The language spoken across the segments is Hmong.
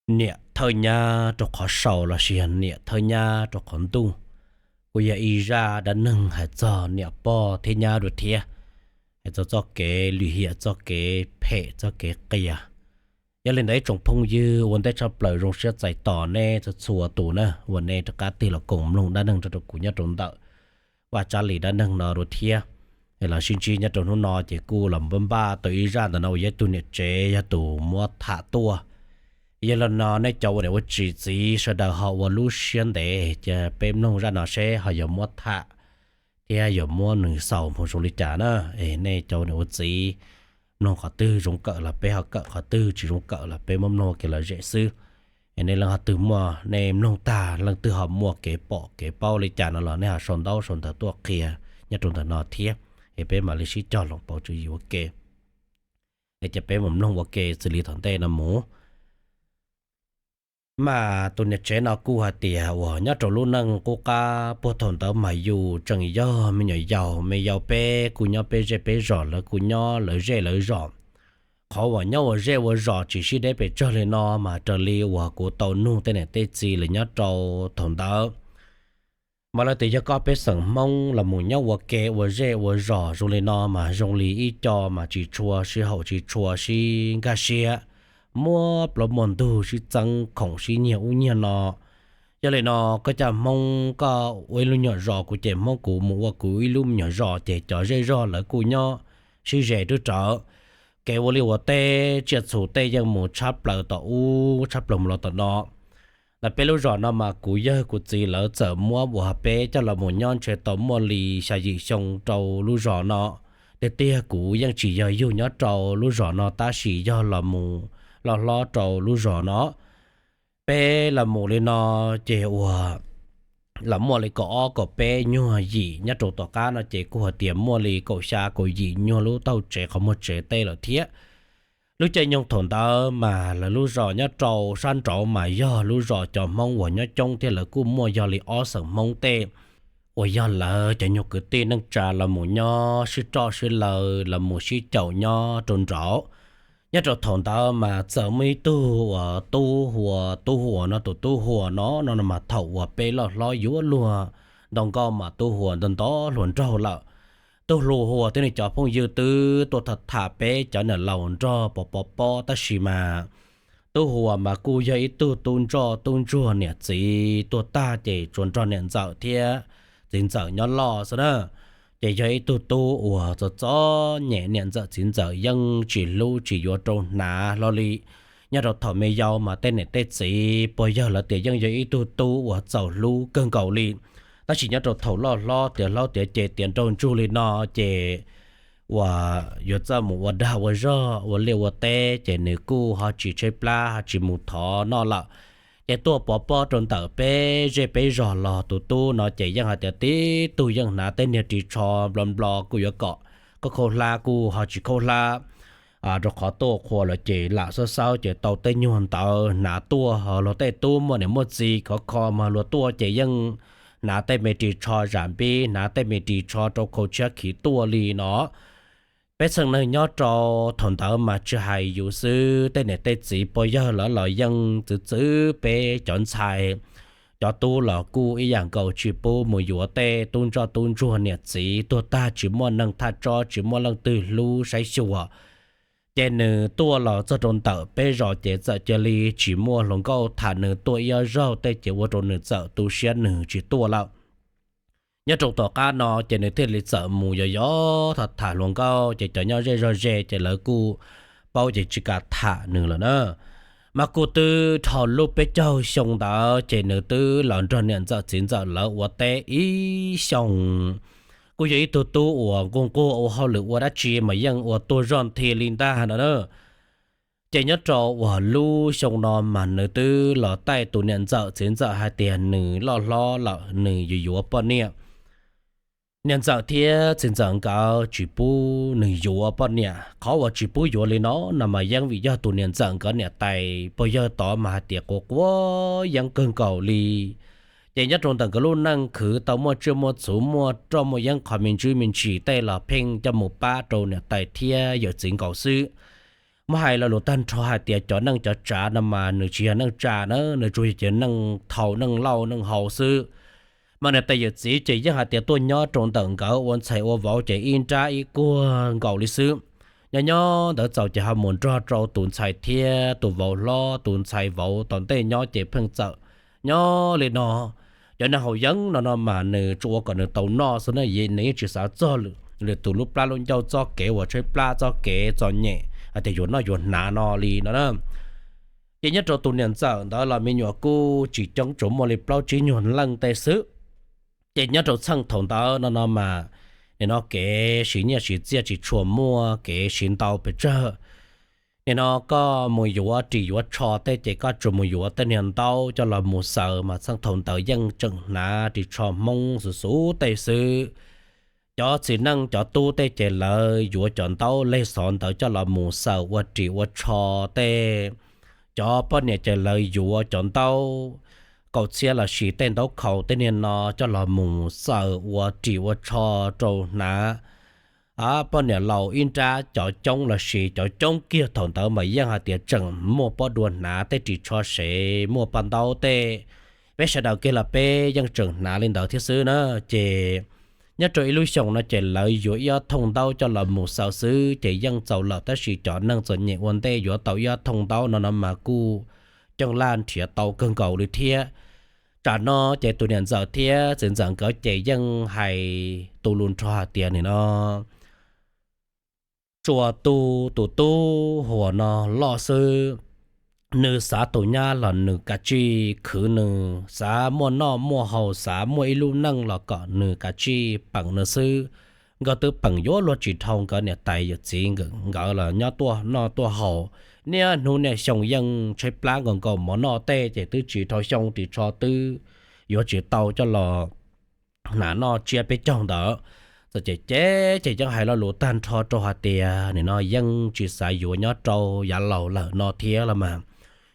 niam thawj nyab rau qhov saud los sis yog niam thawj nyab rau qhov ntuj. Kuj yog ib zaj dab neeg hais txog niam pog thiab nyab dua thiab, hais txog txoj kev lim hiam, txoj kev phem, txoj kev qias. Yog li ntawd ib tsoom phooj ywg, ua ntej tshaj plaws zoo siab txais tos nej txhua txhua tus na, uas nej rov qab tig los koom mloog dab neeg rau rau kuv nyob rau ntawm vaj tsab lis dab neeg no dua thiab. Es los sib ntsib nyob rau hnub no ces kuj los npaj npaj tau ib zaj ntawm no uas yog ib tug niam tsev yog tus muab tham tuaj. Yog li no nej cov uas niam ua txiv txiv sawv daws ho ua lub siab ntev ces peb mloog zaj no seb ho yuav muab tham thiab yuav muab nws xaus mus zoo li cas na. Es nej cov uas niam ua txiv mloog qhov twg zoo kawm los peb ho kawm, qhov twg tsis zoo kawm los peb muab mloog ua kev lom zem xwb. Es nej leej twg muaj, nej mloog tag leej twg ho muaj kev pom kev paub li cas no los nej ho sau ntaub sau ntawv tuaj qhia nyob rau ntawm no thiab, es peb mam li sib cog hloov pauv tswv yim ua ke. Es cia peb mus mloog ua ke xws li thaum ntej no mus. Mas tus niam tsev no kuj hais tias uas nyob rau lub neej qub qab puag thaum ntawd mas yus tseem yog me nyuam yaus me yau, peb kuj nyob peb zej peb zos, lawv kuj nyob lawv zej lawv zos. Qhov uas nyob ua zej ua zos tsis sib deb pes tsawg li no mas raws li uas kuv tau nug tej niam tej txiv lawv nyob rau thaum ntawd mas lawv tias yog koj peb xeem Hmoob los mus nyob ua ke ua zej ua zos zoo li no mas zoo li ib co mas tsis tshua sib haum tsis tshua sib nkag siab, muaj plaub muaj ntug sib txeeb khoom sib nyiag ub nyiag no. Yog li no koj coj Hmoob koj ua ib lub nyuag zos, kuv ces Hmoob kuv mus ua kuv ib lub me nyuam zos, ces cov zej zog lawv kuj nyob sib ze rub rawv. Kev ua liaj ua teb tsiaj txhu tej yeej mus tshab plaws tom ub tshab plaws mus los tom no. Los peb lub zos no mas kuv yawg kuv txiv lawv txawm muab uas peb coj los mus nyob ntshe tau muaj li xya yim xyoo rau lub zos no. Tiag tiag kuv yeej tsis yog yug nyob rau lub zos no tab sis yog los mus loj hlob rau lub zos no. Peb los mus li no ces uas los muaj li kaum ob kaum peb nyuag yim, nyob rau tom qab no ces kuj hais tias muaj li kaum xya kaum yim nyuag lub taug tsev qhov muag tsev tej lawm thiab. Lub caij nyoog thaum ntawd mas lawv lub zos nyob rau sab nraud mas yog lub zos cov Hmoob uas nyob coob thiab lawv kuj muaj yog li ob xeem Hmoob tej uas yog lawv cov nyuag kwv tij neej tsa los mus nyob sib roj sib law los mus sib caum nyob rau nraud. Nyob rau thaum ntawd mas txawm muaj ib tug uas tub huas, tub huas no, tus tub huas no no mas thaum uas peb loj hlob yuav luag ntau nkauj mas tub huas ntau ntau hluas nraug lawm. Tub hluas huas thiab nws cov phooj ywg twb tuaj tham tham peb cov niam laus nrog pov pov pob tab sis mas tub huas mas kuj yog ib tug tub ntsoj tub ntsuag niam txiv tuag tag ces tsuas nrog niam ntxawm thiab txiv ntxawm nyob loj xwb na. Ces yog ib tug tub uas txom txom nyem, niam ntxawm txiv ntxawm yeej tsis hlub tsis yuav rau hnav hlo li. Nyob rau thaum me yau mas tej niam tej txiv pog yawg lawv tias yeej yog ib tug tub uas txaus hlub kawg nkaus li. Tab sis nyob rau thaum loj hlob tiav hlob tiav ceg tiav nraug ntsug li no ces uas yuav txawj mus ua dag ua zog ua liaj ua teb ces nws kuj ho tsis tshaib plab ho tsis mus thov noj lawm. Ces tuaj pov pob rau ntawm peb zej peb zos los tus tub no ces yeej hais tias tib tug yeej hnav tej niag ris tsho nplo nplo kuj yuav kom khaub khaub hlab kuj ho tsis khaub hlab. Rau qhov tuaj qhua lawm ces lam xawb xawb ces tau tej nyuag ntawv hnav tuaj, ho luag tej tub muaj niam muaj txiv khov kho mas luag tuaj ces yeej hnav tej me ris tsho zam npib, hnav tej me ris tsho rau khau tshiab khiv tuaj li no. Peb txheej neeg nyob rau thaum ntawd mas tsis hais yus xwb, tej niam tej txiv pog yawg lawv los yeej txwv txwv peb cov ntxhais. Cov tub los kuj ib yam nkaus, tsis pub mus yuav tej tub ntsoj tub ntsuag, niam txiv tuag tag tsis muaj neeg thaj tsob, tsis muaj leej twg hlub saib xyuas. Ces nws tuaj los txog rau ntawm peb zos ces txawm cia li tsis muaj hluas nkauj tham nws, tuaj ib ob zaug tej ces ua rau nws txawm tu siab nws tsis tuaj lawm. Nyob rau tom qab no ces nws thiaj li txawm mus yos yos tham tham hluas nkauj, ces cov nyob zej zog ze ces lawv kuj paub ces tsis kam tham nws lawm na. Mas kuj twb dhau lub peb caug xyoo ntawd ces nws twb los nrog niam ntxawm txiv ntxawm lawv ua teb ib xyoos. Kuj yog ib tug tub uas nquag nquag ua hauj lwm ua dab tsi mas yeej ua tuag zog nthi li ntag no na. Ces nyob rau uas lub xyoo no mas nws twb los taij tus niam ntxawm txiv ntxawm hais tias nws loj hlob lawm nws yuav yuav poj niam. Niam ntxawm thiab txiv ntxawm nkawd tsis pub nws yuav poj niam. Qhov uas tsis pub yuav li no no mas yeej vim yog tus niam ntxawm nkawd niam tais pog yawg tod mas hais tias quav quav yeeb kawg nkaus li. Ces nyob rau ntawm nkawd lub neej khwv tau muaj tsiaj muaj txhuv, muaj roj muaj yeeb, qhov me ntsis me ntsis tej los pheej coj mus pab rau niam tais thiab yawm txiv nkaus xwb. Muab hais lo lus tag nrho hais tias cov neej cov tsav no mas nws tsis yog neej tsa na, nws tsuas yog cov neej thau neej lauj neej hau xwb. Mas niam tais yawm txiv ces yeej hais tias tuaj nyob rau ntawm nkawd ua ntxhais ua vauv ces ib nrab ib kuag nkaus li xwb. Nyob nyob ntawd txaus ces ho mus nrog rau tus ntxhais thiab tus vauv hlob, tus ntxhais vauv tom ntej nyob ces pheej txawm nyob li no. Cov neeg haus yeeb no no mas nws tsuas ua kom nws tau noj xwb na, nws yeej tsis xav txog lwm tus lub plab lub ncauj, txoj kev uas tshaib plab, txoj kev txom nyem hais tias yuav noj yuav hnav no li no na. Ces nyob rau tus niam ntxawm ntawd los me nyuam kuj tsis coob, tsuas muaj li plaub tsib nyuag leej tej xwb. Ces nyob rau txheej thaum ntawd no no mas, nim no kev siv nyiaj siv txiaj tsis tshua muaj, kev siv ntau pes tsawg. Nim no koj mus yuav ris yuav tsho tej ces koj tsuas mus yuav tej niag ntaub coj los mus xaws, mas txheej thaum ntawd yeej tseem hnav ris tsho Hmoob xuv xuv tej xwb. Cov txiv neej cov tub tej ces lawv yuav cov ntaub leg xov ntawd coj los mus xaws ua ris ua tsho tej. Cov poj niam ces lawv yuav cov ntaub kaum txhiab los sis tej ntaub khau tej niag no coj los mus xaws ua ris ua tsho rau hnav. Poj niam laus ib nrab cov coob los sis cov coob kiag thaum ntawd mas yeej hais tias tseem muaj pob dua hnav tej ris tsho sev, muaj paj ntaub tej. Peb sawv daws kiag los peb yeej tseem hnav li ntawd thiab xwb na. Ces nyob rau ib lub xyoo no ces lawv yuav ib ob thooj ntaub coj los mus xaws xwb ces yeej txaus lawm, tab sis cov neeg txom nyem ua ntej yuav tau ib ob thooj ntaub no no mas kuj coob laj nrhiav tau kawg nkaus li thiab. Tsam no ces tus niam ntxawm thiab txiv ntxawm nkawd ces yeej hais tu lus nrho hais tias nim no tsuas tu tus tub Huas no loj xwb, nws xav tus nyab los nws kav tsij khwv, nws xav muaj noj muaj haus, xav muaj ib lub neej los kom nws kav tsij peem nws xwb. Nkawd twb peem yuav luag tsis dhau nkawd niam tais yawm txiv nkawd los nyob tuaj noj tuaj haus, niaj hnub niaj xyoo yeej tshaib plab nkaus nkaus mov noj tej ces twb tsis dhau xyoo ris tsho twb yuav tsis tau coj los hnav noj tsiab peb caug ntawd. Txawm ces ces ces yeej hais lo lus tag nrho rau hais tias nim no yeej tsis xav yuav nyob rau yav laus lawm no thiab los mas.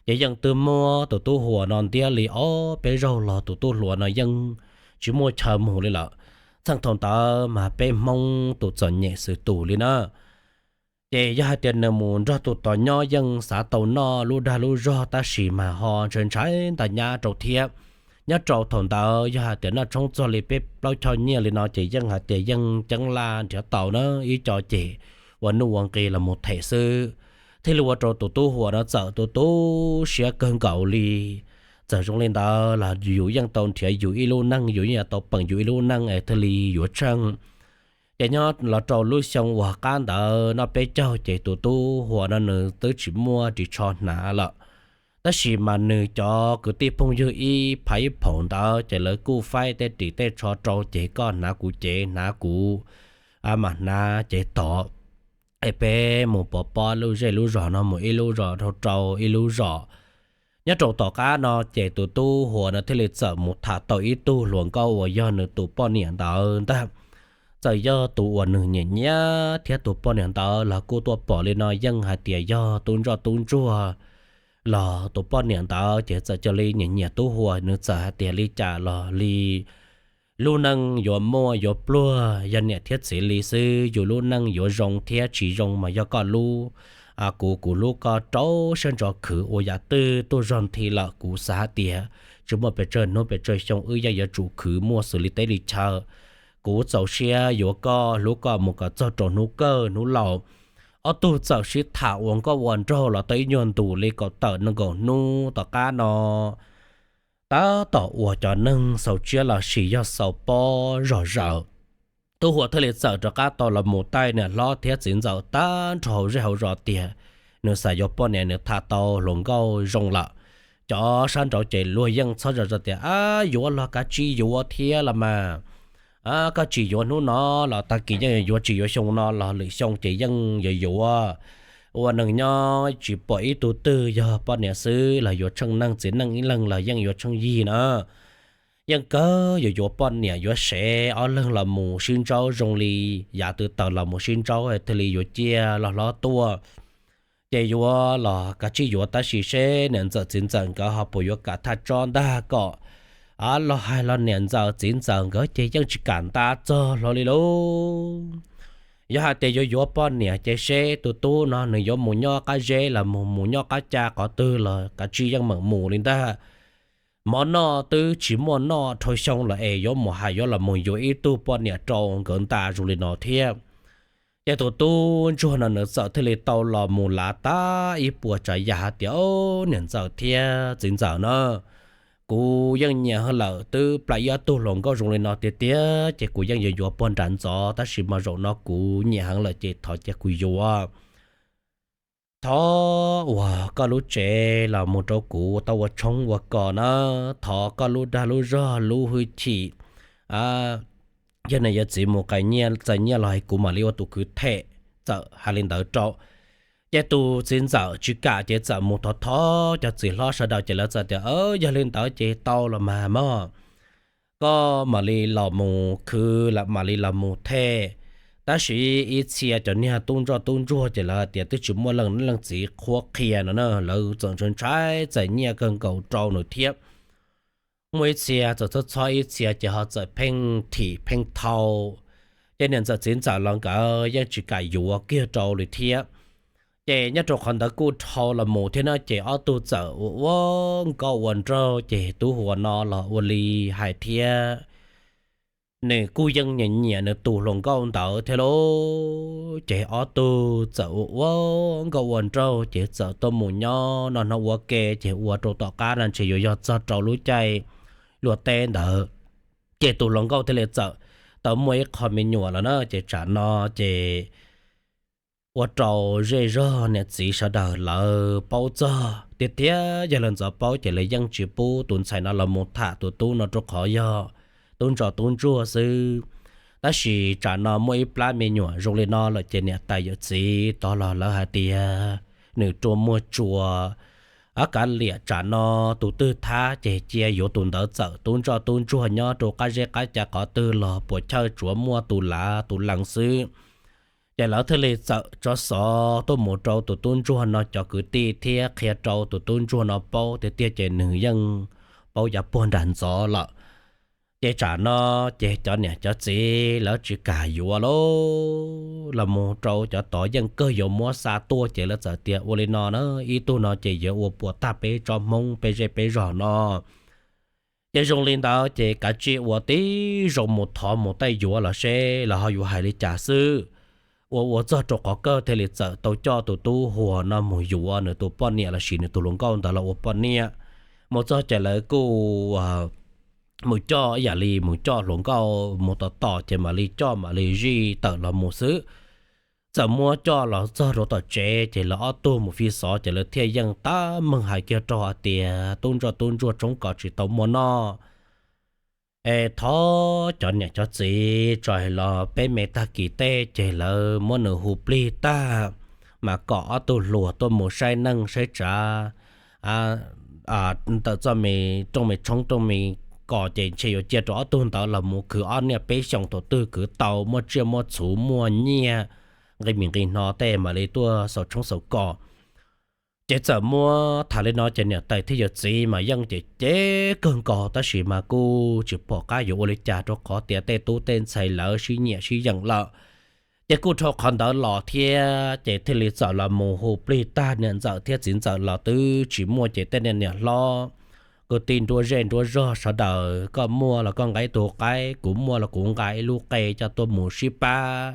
Ces yeej twb muab tus tub Huas no ntiab li ob peb zaug los tus tub Huas no yeej tsis muaj chaw mus li lawm. Txheej thaum ntawd mas peb Hmoob tus txom nyem xwm tus li na. Ces yog hais tias nws mus nrog tus tod nyob yeej xav tau noj lub dag lub zog tab sis mas ho ntshai ntshai ntawm nyab rau thiab. Nyob rau thaum ntawd yog hais tias noj tshoob txog li peb plaub choj nyiaj li no ces yeej hais tias yeej ceeb laj nrhiav tau na, ib co ces ua nuj ua nqi los mus them xwb. Thiaj li ua rau tus tub Huas no txawm tu tu siab kawg nkaus li. Txawm zoo li ntawd los yus yeej tau nrhiav yus ib lub neej, yus yeej tau peem yus ib lub neej es thiaj li yuav tsheej. Ces nyob los rau lub xyoo uas qab ntawd noj peb caug ces tus tub Huas no nws twb tsis muaj ris tsho hnav lawm. Tab sis mas nws cov kwv tij phooj ywg ib phav ib phaum ntawd ces lawv kuj faib tej ris tej tsho rau ces koj hnav kuv cev hnav kuv, mam hnav cev tod, es peb mus pov pob lub zej lub zos no mus ib lub zos rau rau ib lub zos. Nyob rau tom qab no ces tus tub Huas no thiaj li txawm mus tham tau ib tug hluas nkauj uas yog nws tus poj niam ntawd ntag. Txawm yog tus uas nws nyiam nyiam thiab tus poj niam ntawd los kuj tuaj pom li no yeej hais tias yog tub ntsoj tub ntsuag los tus poj niam ntawd ces txawm cia li nyiam nyiam tub Huas, nws txawm hais tias li cas los li lub neej yuav muaj yuav pluag yog niam thiab txiv li xwb, yus lub neej yuav zoo thiab tsis zoo mas yog koj lub. Kuv kuv hlub koj rau siab ntso khwv ua yam twg tuaj zog nthi lawm kuv xav hais tias tsis muaj pes tsawg hnub pes tsawg xyoo wb yeej yuav tsum khwv muaj xws li teb li chaw. Kuv txaus siab yuav koj hlub koj mus kom txog rau hnub kawg hnub laus. Ob tug txawm sib tham ua nkauj ua nraug los tau ib nyuag ntus li kaum tawm nees nkaum hnub tom qab no, tab tom uas cov neeg xaus tsiab los sis yog xaus pob zog zaws. Tub Huas thiaj li txawm rov qab tau los mus taij niam hlob thiab txiv ntxawm tag nrho hauv zej hauv zos tias nws xav yuav poj niam, nws tham tau hluas nkauj zoo lawm. Cov sab nraud ces luag yeej txhob zam zam tias, Ab, yuav los kav tsij yuav thiab los mas. Koj tsis yuav hnub no los tag kis yeej yuav, tsis yuav xyoo no los lwm xyoo ces yeej yuav yuav. Ua neeg nyob tsis pom ib tug twg yog poj niam xwb los yuav tsheej neeg, txiv neej ib leeg los yeej yuav tsheej yig na. Yeej kawg yuav yuav poj niam, yuav sev ob leeg los mus sib ntsaub zoo li yav twg tawm los mus sib ntsaub thiaj li yuav ciaj loj hlob tuaj. Ces yuav los kav tsij yuav tab sis seb niam ntxawm txiv ntxawm nkawd ho puas yuav kam thaj tsob ntag kom los hais los niam ntxawm txiv ntxawm nkawd ces yeej tsis kam ntab txog hlo li lauj. Yog hais tias yuav yuav poj niam ces seb tus tub no nws yuav mus nyob qab zeb los mus, mus nyob qab ca qhov twg los kav tsij yeej meem mus li ntag. Mov noj twb tsis muaj noj dhau xyoo lawm es yuav mus hais yuav los mus yuav ib tug poj niam rau nkawd nta zoo li no thiab. Ces tus tub ntsuag no nws txawm thiaj li tau los mus lav tag ib puas tsav yam hais tias, Au, niam ntxawm thiab txiv ntxawm na, kuv yeej nyiam heev lawm, twb plam ib ob tug hluas nkauj zoo li no tiag tiag ces kuv yeej yuav yuav puag nram ntxov, tab sis mas zaum no kuv nyiam heev lawm ces thov cia kuv yuav. Thov uas koj lub tsev los mus rau kuv tau ua tshoob ua kos na, thov koj lub dag lub zog lub hwj chim, yog niam yog txiv mus qas nyiaj txais nyiaj los kuv mam li ua tus kwv them. Txawm hais li ntawd rau, ces tus txiv ntxawm tsis kam ces txawm mus thov thov cov txiv hlob sawv daws ces lawv txawm tias, Yog li ntawd ces tau los mas mog, koj mam li los mus khwv, mam li los mus them. Tab sis ib txhia cov niag tub ntsoj tub ntsuag ces lawv tias twb tsis muaj leej niam leej txiv qhuab qhia no na, lawv txawm ntshai ntshai txais nyiaj kawg nkaus rau nws thiab. Muaj ib txhia txawm txhob txhob, ib txhia ces ho txawm pheej thim pheej thau. Ces niam ntxawm txiv ntxawm los nkawd yeej tsis kam yuav kiag rau li thiab. Ces nyob rau qhov ntawd kuj dhau los mus thiab no ces ob tug txawm ua ua nkauj ua nraug ces tub hluas no los ua li hais thiab, nws kuj yeej nyiam nyiam nws tus hluas nkauj ntawd thiab lauj. Ces ob tug txawm ua ua nkauj ua nraug ces txawm tuaj mus nyob noj noj ua ke ces ua rau tom qab no ntshe yuav yog txog rau lub caij luaj teb ntawd, ces tus hluas nkauj thiaj li txawm tau muaj ib qho me nyuam lawm na. Ces tsam no ces ua rau zej zog niam txiv sawv daws lawv paub txog tiag tiag, yog lawv ntxov paub ces lawv yeej tsis pub tus ntxhais no los mus tham tus tub no rau qhov yog tub ntsoj tub ntsuag xwb. Tab sis tsam no muaj ib plab me nyuam zoo li no lawm ces niam tais yawm txiv tov los lawv hais tias nws rua muaj tsua, kav liam tsam no tus twg thab ces cia yuav tus ntawd txawm tub ntsoj tub ntsuag nyob rau qab zeb qab ca qhov twg los puas chawj tsuav muaj tus lav tus lees xwb. Ces lawv thiaj li txawm tso xov tuaj mus rau tus tub ntsuag no cov kwv tij thiab qhia rau tus tub ntsuag no paub tiag tiag ces nws yeej paub yav puag nram ntxov lawm. Ces tsam no ces cov niam cov txiv lawv tsis kam yuav lauj, los mus rau cov tod yeej kawg yuav muab xa tuaj ces lawv txawm tias ua li no na, ib tug no ces yuav ua puas tag peb tsob hmoob peb zej peb zog no. Ces zoo li ntawd ces kav tsij ua tib zoo mus thov mus tej yuav los seb los ho yuav hais li cas xwb. Ua ua txog rau qhov kawg thiaj li txawm tau coj tus tub hluas no mus yuav nws tus poj niam lossis nws tus hluas nkauj ntawd los ua poj niam. Mus txog ces lawv kuj mus coj ib yam li mus coj hluas nkauj mus tom tom ces mam li coj mam li zij tawm los mus xwb. Txawm muab coj los txog rau tom tsev ces lawv ob tug mus fi xov ces lawv thiaj yeej tab meeg hais kiag rau hais tias tub ntsoj tub ntsuag tshoob kos tsis tau muaj noj. Es thov cov niam cov txiv tso los peb me tag kis tej ces lawv muab nws hu plig tag, mas kom ob tug hluas tuaj mus saib neej saib tsav ntawm txoj me rooj me tshoob rooj me kos ces ntshe yuav cia rau ob tug ntawd los mus khwv ob niaj peb xyoos thaum twg khwv tau muaj tsiaj muaj txhuv muaj nyiaj nqi mis nqi hno tej mam li tuaj xaus tshoob xaus kos. Ces txawm muab tham li no ces niam tais thiab yawm txiv mas yeej cem cem kawg nkaus tab sis mas kuj tsis pom qab yuav ua li cas rau qhov tias tej tub tej ntxhais lawv sib nyiam sib yeem lawm. Ces kuj dhau qhov ntawd los thiab ces thiaj li txawm los mus hu plig tag niam ntxawm thiab txiv ntxawm los twb tsis muaj ces tej niam niam hlob kwv tij nruab zej nruab zog sawv daws koj muaj los koj nqa ib tug qaib, kuv muaj los kuv nqa ib lub qe coj tuaj mus sib pab.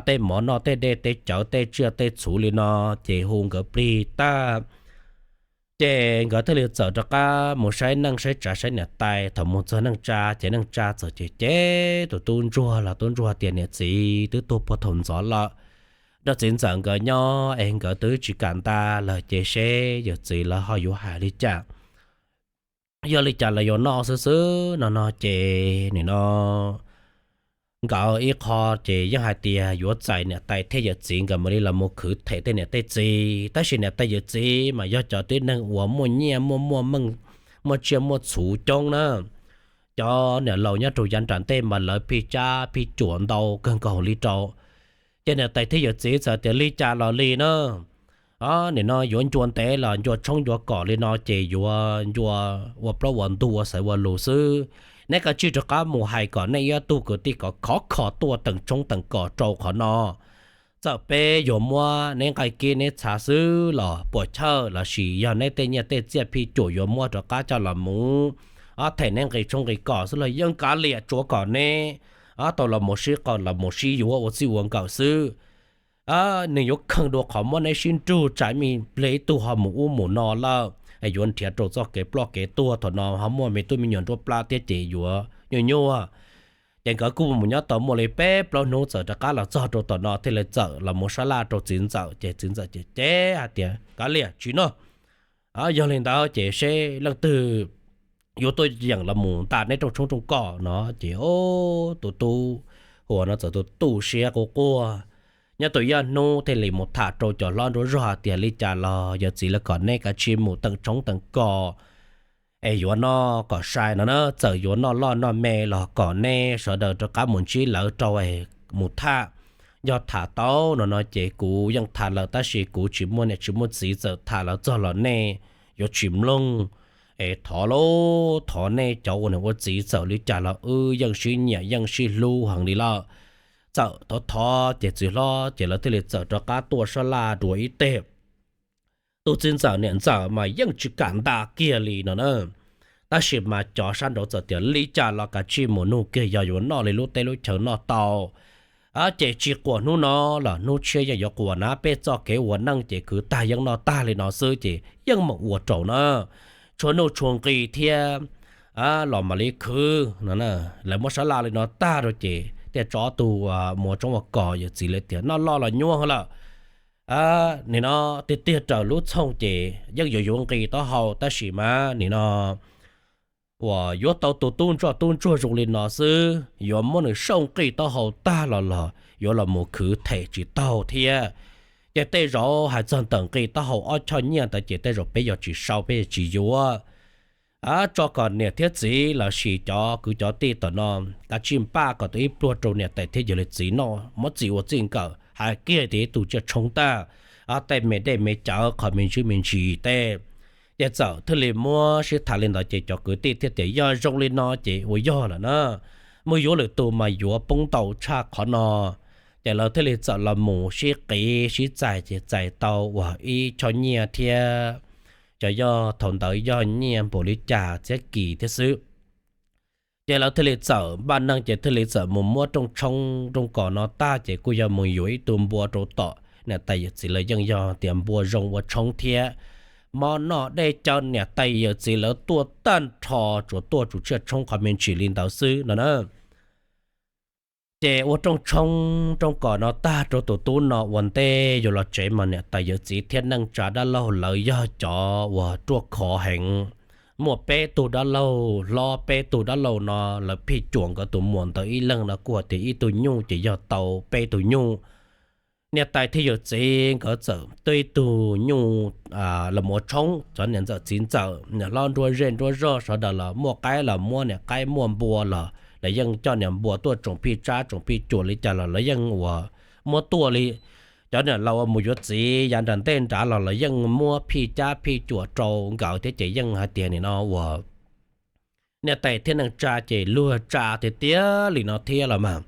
Tej mov noj tej dej tej cawv tej tsiaj tej txhuv li no ces hu nkawd plig tag ces nkawd thiaj li txawm rov qab mus saib neej saib tsav saib niam tais. Thaum mus txog neej tsa ces neej tsa txawm cem cem tus tub ntsuag los tub ntsuag tias niam txiv twb tuag puag thaum ntxov lawm, nrog txiv ntxawm nkawd nyob es nkawd twb tsis kam nta lawm ces seb yawm txiv lawv ho yuav hais li cas. Yog li cas los yuav noj xwb xwb no no ces nim no nkawd ib qho ces yeej hais tias yuav txais niam tais thiab yawm txiv nkawd mam li los mus khwv them tej niam tej txiv. Tab sis niam tais yawm txiv mas yog cov tib neeg uas muaj nyiaj muaj muaj meej, muaj tsiaj muaj txhuv coob na. Cov niam laus nyob rau yav nram ntej mas lawv phij tsab phij cuam ntau kawg nkaus li rau. Ces niam tais thiab yawm txiv txawm tias li cas los li na, nim no yuav ncua ntev los ncua tshoob ncua kos li no ces yuav ncua ua plaub ua ntug ua xaiv ua lus xwb. Neb kav tsij rov qab mus hais kom nej ib tug kwv tij kom khov kho tuaj teem tshoob teem kos rau qhov no. Txawm peb yuav muab neb nqaij kib neb txha xwb los puas chawj, lossis yog neb tej nyiaj tej txiaj phij cuam yuav muab rov qab coj los mus ob them neb nqi tshoob nqi kos xwb los yeej kav liam, tsuav kom neb ob tau los mus sib qawm los mus sib yuav ua txij ua nkawm xwb. Nws yuav kheej dua qhov muab neb sib nrug tsam me ib pliag ib tug ho mus ub mus no lawm, yuav nrhiav rau txoj kev ploj kev tuag, thaum no ho muaj me tub me nyuam nruab plab thiab ces yuav nyuaj nyuaj. Ces nkawd kuj mus nyob tau muaj li peb plaub hnub txawm rov qab los txog rau tom no thiaj li txawm los mus sab laj rau txiv ntxawm, ces txiv ntxawm ces cem hais tias, Kav liam, tsis noj. Yog li ntawd ces seb leej twg yuav tuaj yeem los mus nta neb rooj tshoob rooj kos no. Ces tus tub uas no txawm tu tu siab quaj quaj. Nyob tus ib ob hnub thiaj li mus tham rau cov hlob nruab zog hais tias, Li cas los yawm txiv lawv kom neb kav tsij mus teem tshoob teem kos es yuav noj kom sai no na, txawm yuav noj loj noj me los kom neb sawv daws rov qab mus ntsib lawv rau es mus tham. Yog tham tau no no ces kuv yeej tham lawm, tab sis kuv tsis muaj niam tsis muaj txiv, txawm tham lawv txog los nej yuav tsis mloog. Es thov lauj, thov nej cov ua niam ua txiv, txawm li cas los wb yeej sib nyiam yeej sib hlub heev li lawm. Txawm thov thov ces txiv hlob ces lawv thiaj li txawm rov qab tuaj sab laj dua ib teg. Tus txiv ntxawm niam ntxawm mas yeej tsis kam nta kiag li no na. Tab sis mas cov sab nraud txawm tias, Li cas los kav tsij mus nug kiag, yog yuav noj li lub teb lub chaw noj tau ces tsis quas hnub no los hnub tshiab yeej yuav quas na. Peb txoj kev ua neej ces kwv tag yeej noj tag li no xwb ces yeej meem ua rau na, tshua nuj tshua nqi thiab los mam li khwv no. Lawv muab sab laj li no tag rau ces thiaj tso ob tug mus ua tshoob ua kos. Yawm txiv lawv tias, Noj loj los nyuaj lawm. Nim no tiag tiag raws lub txhooj ces yeej yuav yuav nqi taub hau, tab sis mas nim no uas yuav tau tus tub ntsuag tub ntsuag zoo li no xwb, yuav muab nws sau nqi taub hau tag los los yuav los mus khwv them tsis taug thiab. Ces tej zaum hais txog ntawm nqi taub hau ob choj nyiaj ntawd ces tej zaum peb yuav tsis sau, peb yuav tsis yuav. Tso kom niam thiab txiv lossis cov kwv cov tij tom no kav tsij npaj kom tau ib pluag rau niam tais thiab yawm txiv noj, muab txim ua txij nkawm, hais kiag tias ib tug tsiaj tshoob tag, tej me dej me cawv, qhov me ntsis me ntsis tej. Ces txawm thiaj li muab sib tham li ntawd ces cov kwv tij thiaj tias, Yog zoo li no ces ua yog lawm na, muaj yuav lwm tus mas yuav poob ntau tshaj qhov no. Ces lawv thiaj li txawm los mus sib qiv sib txais ces txais tau uas ib choj nyiaj thiab, cov yog thaum ntawd yog nyiaj npaum li cas txhiab kis thiab xwb. Ces lawv thiaj li txawm npaj neeg ces thiaj li txawm mus muab rooj tshoob rooj kos no tag ces kuj yog mus yuav ib tug npua rau tom niam tais yawm txiv lawv, yeej yog tias npua zoo ua tshoob thiab. Mov noj dej cawv niam tais yawm txiv lawv tuaj tag nrho, tsuas tuaj tsum tsiaj tshoob qhov me ntsis li ntawd xwb no na. Ces ua rooj tshoob rooj kos no tag rau tus tub no ua ntej yuav los tsev mas niam tais yawm txiv thiab neej tsa dab laug lawv yog cov uas ruaj khov heev. Muaj peb tug dab laug hlob, peb tug dab laug no lawv phij cuam nkawd tus muam ntawd ib leeg no kuj tias ib tug nyuj ces yog tau peb tug nyuj. Niam tais thiab yawm txiv nkawd txawm twb ib tug nyuj los mus ua tshoob, cov niam ntxawm txiv ntxawm niam hlob nruab zej nruab zog sawv daws los muaj qaib los muab niam qaib, muaj npua los lawv yeej coj niam npua tuaj, tsoom phij tsab tsoom phij cuam li cas los lawv yeej uas muab tuaj li. Cov niam laus uas mus yuav txiv yav nram ntej nrad los lawv yeej muab phij cab phij cuam rau nkawd thiab ces yeej hais tias nim no uas niam tais thiab neej tsa ces luag tsa tiag tiag li no thiab los mas.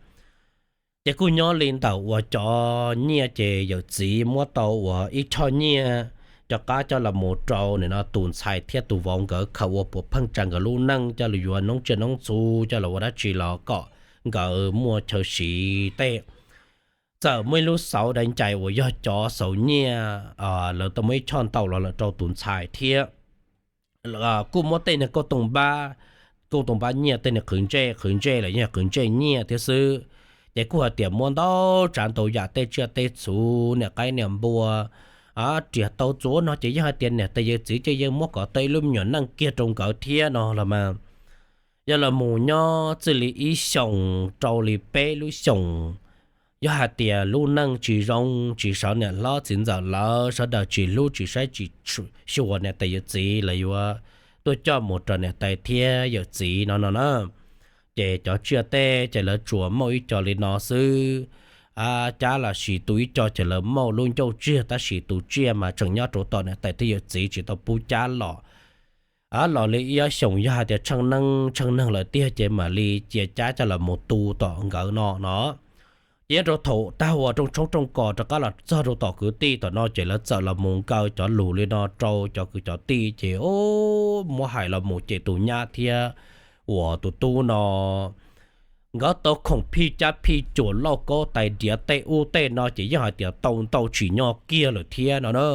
Ces kuj nyob li ntawm uas cov nyiaj ces yawm txiv muab tau uas ib choj nyiaj cov qab coj los mus rau nim no tus ntxhais thiab tus vauv nkawd khaws ua puav pheej tsa nkawd lub neej, coj los yuav noob tsiaj noob txhuv, coj los ua dab tsi los kom nkawd muaj chaw siv tej. Txawm muaj ib lub xauv dai ncais uas yog cov xauv nyiaj, lawv tau muaj ib choj ntau los lawm rau tus ntxhais thiab. Kuj muab tej niag kauj tooj npab, kauj tooj npab nyiaj tej niag qhwv ntsej, qhwv ntsej los yeej qhwv ntsej nyiaj thiab xwb. Ces kuj hais tias muab ntau tsav ntau yam tej tsiaj tej txhuv, niam qaib niam npua riam tau txuav no ces yog hais tias niam tais yawm txiv ces yeej muab kom tau ib lub me nyuam neej kiag rau nkawd thiab no los mas. Yog los mus nyob txij li ib xyoos rau li peb lub xyoos, yog hais tias lub neej tsis zoo, tsis sawv niam hlob txiv ntxawm lawv sawv daws tsis hlub tsis saib tsis xyuas niam tais yawm txiv, lawv yuav tuaj coj mus rau niam tais thiab yawm txiv no no na. Ces cov tsiaj tej ces lawv tsuas muaj ib co li no xwb. Cab los sis tu ib co ces lawv muaj lub ncauj tsiag, tab sis tus tsiaj mas tseem nyob rau tom niam tais thiab yawm txiv tsis tau pub cab los. los li ib ob xyoos yog hais tias tsheej neeb tsheej neeg lawm tiag ces mam li cia cab coj los mus tu tom nkawd no no. Ces nyob rau thaum tag uas rooj tshoob rooj kos rov qab los txog rau tom kwv tij tom no ces lawv txawm los mus nkaw cov lus li no rau cov kwv cov tij ces muab hais los mus ces tus nyab thiab uas tus tub no nkawd tau khoom phij cab phij cuam lauj kaub tais diav tej ub tej no ces yeej hais tias tau ntau tsis nyog kiag lawm thiab no na.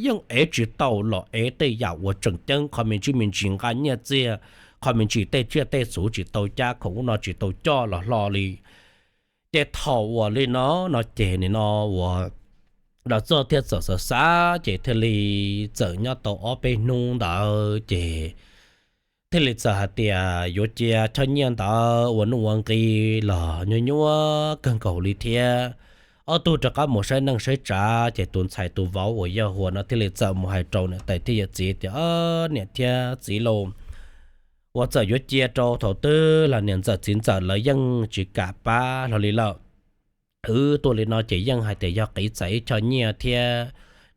Yeej ev tsis tau los ev tej yam uas tseem ceeb qhov me ntsis me ntsis nqa nyiaj txiag, qhov me ntsis tej tsiaj tej txhuv tsis tau cab, khoom ub no tsis tau coj los hlo li. Ces thaum uas li no no ces nim no uas los txog thiaj txawm xav xav ces thiaj li txawm nyob tau ob peb hnub ntawd ces thiaj li txawm hais tias yuav cia choj nyiaj ntawd ua nuj ua nqi los nyuaj nyuaj kawg nkaus li thiab. Ob tug rov qab mus saib neej saib tsav ces tus ntxhais tus vauv uas yog Huas no thiaj li txawm mus hais rau niam tais thiab yawm txiv tias, Niam thiab txiv lauj, uas txawm yuav cia rau thaum twg los niam ntxawm txiv ntxawm lawv yeej tsis kam pab hlo li lawm. Wb tuaj li no ces yeej hais tias yog qiv txais ib choj nyiaj thiab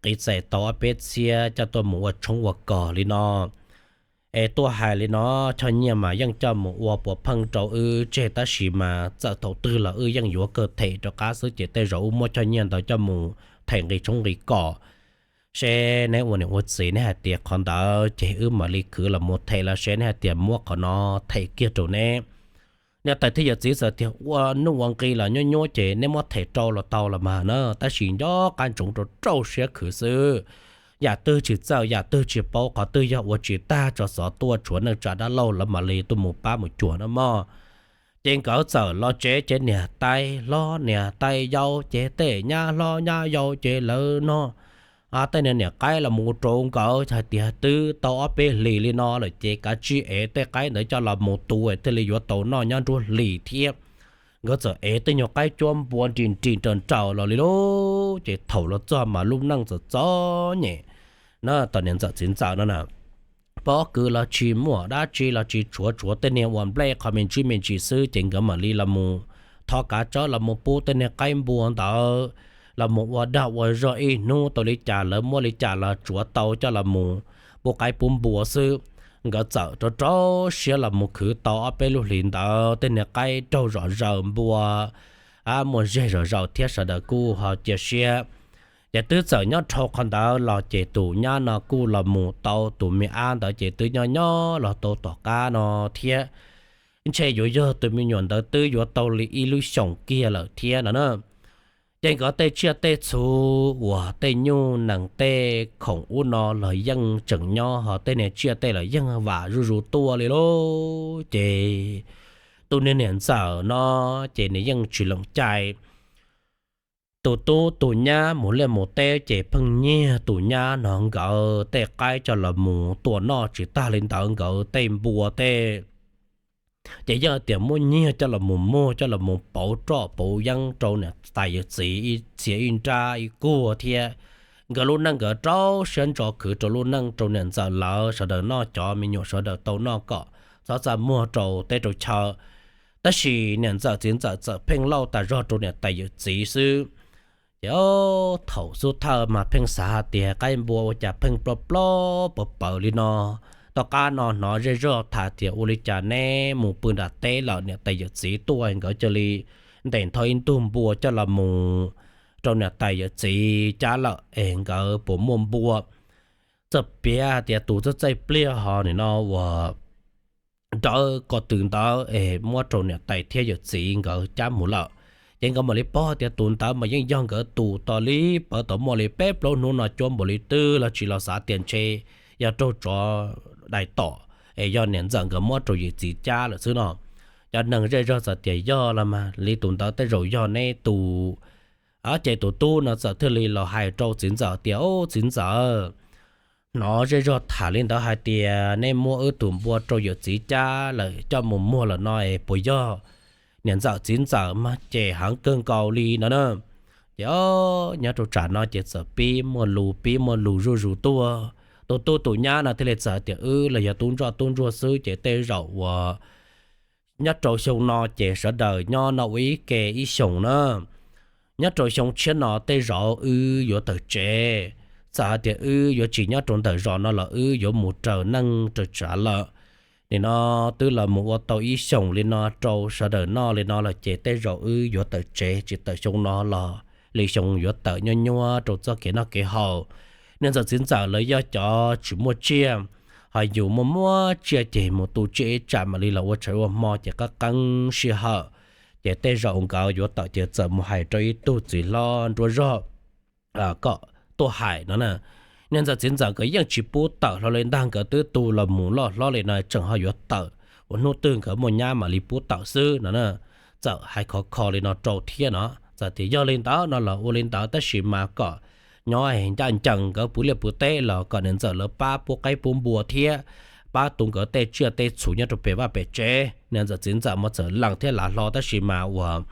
qiv txais tau ob peb txhiab coj tuaj mus ua tshoob ua kos li no. Es tuaj hais li no, choj nyiaj mas yeej coj mus ua puas pheej rau wb tseg tab sis mas txawm thaum twg los wb yeej yuav kawg them rov qab xwb ces tej zaum wb muab choj nyiaj ntawd coj mus them nqi tshoob nqi kos. Seb neb ua niam ua txiv neb hais tias qhov ntawd ces wb mam li khwv los mus them los seb neb hais tias muab qhov no them kiag rau neb. Niam tais thiab yawm txiv txawm tias ua nuj ua nqi los nyuaj nyuaj ces neb muab them rau los tau los mas na, tab sis nco qab ntsoov rau rau siab khwv xwb. Yam twg tsis txawj yam twg tsis paub qhov twg yog ua tsis tag tso xov tuaj tshuav neej tsa dab laug lawv mam li tuaj mus pab mus cuag no mog. Ces nkawd txawm los tsev ces niam tais hlob niam tais yau ces tej nyab hlob nyab yau ces lawv noj tej niag niam qaib los mus ua rau nkawd hais tias twb tau ob peb hlis li no lawm ces kav tsij ev tej qaib ntawd coj los mus tu thiaj li yuav tau noj nyob nruab hlis thiab. Nkawd txawm ev tej nyuag qaib cuab npua nrim nrim nraws nraws los li lauj, ces thaum los txog mas lub neej txom txom nyem na, tom niam ntxawm txiv ntxawm no na. Pob kws los tsis muaj, dab tsi los tsis tshuav, tshuav tej niag uas nplej qhov me ntsis me ntsis xwb ces nkawd mam li los mus thov kav tsawb los mus pub tej niag qaib npua ntawd los mus ua dag ua zog ib hnub tau li cas lawv muab li cas los tsuav tau coj los mus pub qaib pub npua xwb. Nkawd txawm rau rau siab los mus khwv tau ob peb lub hlis ntawd tej niag qaib raug zom zaws npua muaj zeg zom zaws thiab sawv daws kuj ho cia siab. Ces twb txawm nyob dhau qhov ntawd los ces tus nyab no kuj los mus tau tus me ab ntawd ces twb nyob nyob los tau tom qab no thiab. Ntshe yuav yog tus me nyuam ntawd twb yuav tau li ib lub xyoos kiag lawm thiab no na. Ces nkawd tej tsiaj tej txhu uas tej nyuj nees tej khoom ub no los yeej tseem nyob, ho tej niag tsiaj tej los yeej vam zuj zus tuaj li lauj. Ces tus niag niam ntxawm no ces nws yeej tsis lees cai. Tus tub tus nyab mus liaj mus teb ces pheej nyiag tus nyab no nkawd tej qaib coj los mus tua noj tsis tag li ntawd nkawd tej npua tej ces yeej tias muab nyiag coj los mus muag coj los mus pauv roj pauv yeeb rau niam tais yawm txiv ib txhia ib nrab ib kuag thiab. Nkawd lub neej nkawd rau siab ntso khwv rau lub neej rau niam ntxawm lawv sawv daws noj, cov me nyuam sawv daws tau noj kom txhob txaj muag rau teb rau chaw. Tab sis niam ntxawm txiv ntxawm txawm pheej lauj tas zog rau niam tais yawm txiv xwb. Ces thaum xub thawj mas pheej xav hais tias qaib npua ua cas pheej ploj ploj pawv pawv li no. Tom qab no hnov zej zog tham tias ua li cas neb mus pw nram teb lawm, niam tais yawm txiv tuaj nkawd cia li ntes nthau ib ntug npua coj los mus rau niam tais yawm txiv cab lawm es nkawd puas muaj npua. Txawm piav hais tias tus txawj txaij pliag ho nim no uas nrawv ko tw ntawd es muab rau niam tais thiab yawm txiv nkawd cab mus lawm. Ces nkawd mam li paub tias tus ntawd mas yeej yog nkawd tus tos li pawv tau muaj li peb plaub hnub no cuab npaum li twg los tsis los xav tias ntshe yog raug tsov dais tom es yog niam ntxawm nkawd muab rau yawm txiv cab lawm xwb no. Cov neeg zej zog txawm tias yog los mas li tus ntawd tej zaum yog neb tus. Ces tus tub no txawm thiaj li los hais rau txiv ntxawm tias, Au, txiv ntxawm, hnov zej zog tham li ntawd hais tias neb muab wb tus npua rau yawm txiv cab lawm coj mus muag lawm no es puas yog? Niam ntxawm txiv ntxawm mas cem heev kawg nkaus li no na. Ces nyob rau tsam no ces txawm pib muaj lus pib muaj lus zuj zus tuaj. Tus tub tus nyab no thiaj li txawm tias, Wb los yog tub ntsoj tub ntsuag xwb ces tej zaum uas nyob rau xyoo no ces sawv daws nyob no ua ib ke ib xyoos na. Nyob rau xyoo tshiab no tej zaum wb yuav tawm tsev, Txawm hais tias wb yuav tsis nyob rau ntawm zos no los wb yuav mus raws neej raws tsav lawm. Nim no twb los mus ua tau ib xyoos li no rau sawv daws noj li no lawm ces tej zaum wb yuav tawm tsev tsis tawm xyoo no los li xyoo yuav tawm nyuaj nyuaj rau txoj kev noj kev haus. Niam ntxawm txiv ntxawm lawv yog cov tsis muaj tsiaj, ho yus muaj muaj tsiaj ces mus tu tsiaj ib tsam mam li los ua tshais ua hmo ces qab qeeb sij hawm. Ces tej zaum nkawd yuav tawm ces txawm mus hais rau ib tug txiv hlob nruab zog kom tuaj hais no na. Niam ntxawm txiv ntxawm nkawd yeej tsis pub tawm hlo li ntag, nkawd twb tu los mus loj hlob li no tseem ho yuav tawm, ua hnub twg nkawd muaj nyab mam li pub tawm xwb no na. Txawm hais khov kho li no rau thiab no, txawm tias yog li ntawd no los ua li ntawd tab sis mas kom nyob ncaj ncees nkawd puv liaj puv teb los kom niam ntxawm lawv pab pub qaib pub npua thiab pab tu nkawd tej tsiaj tej txhu nyob rau pem vaj pem tsev. Niam ntxawm txiv ntxawm mas txawm lees thiab lav hlo tab sis mas uas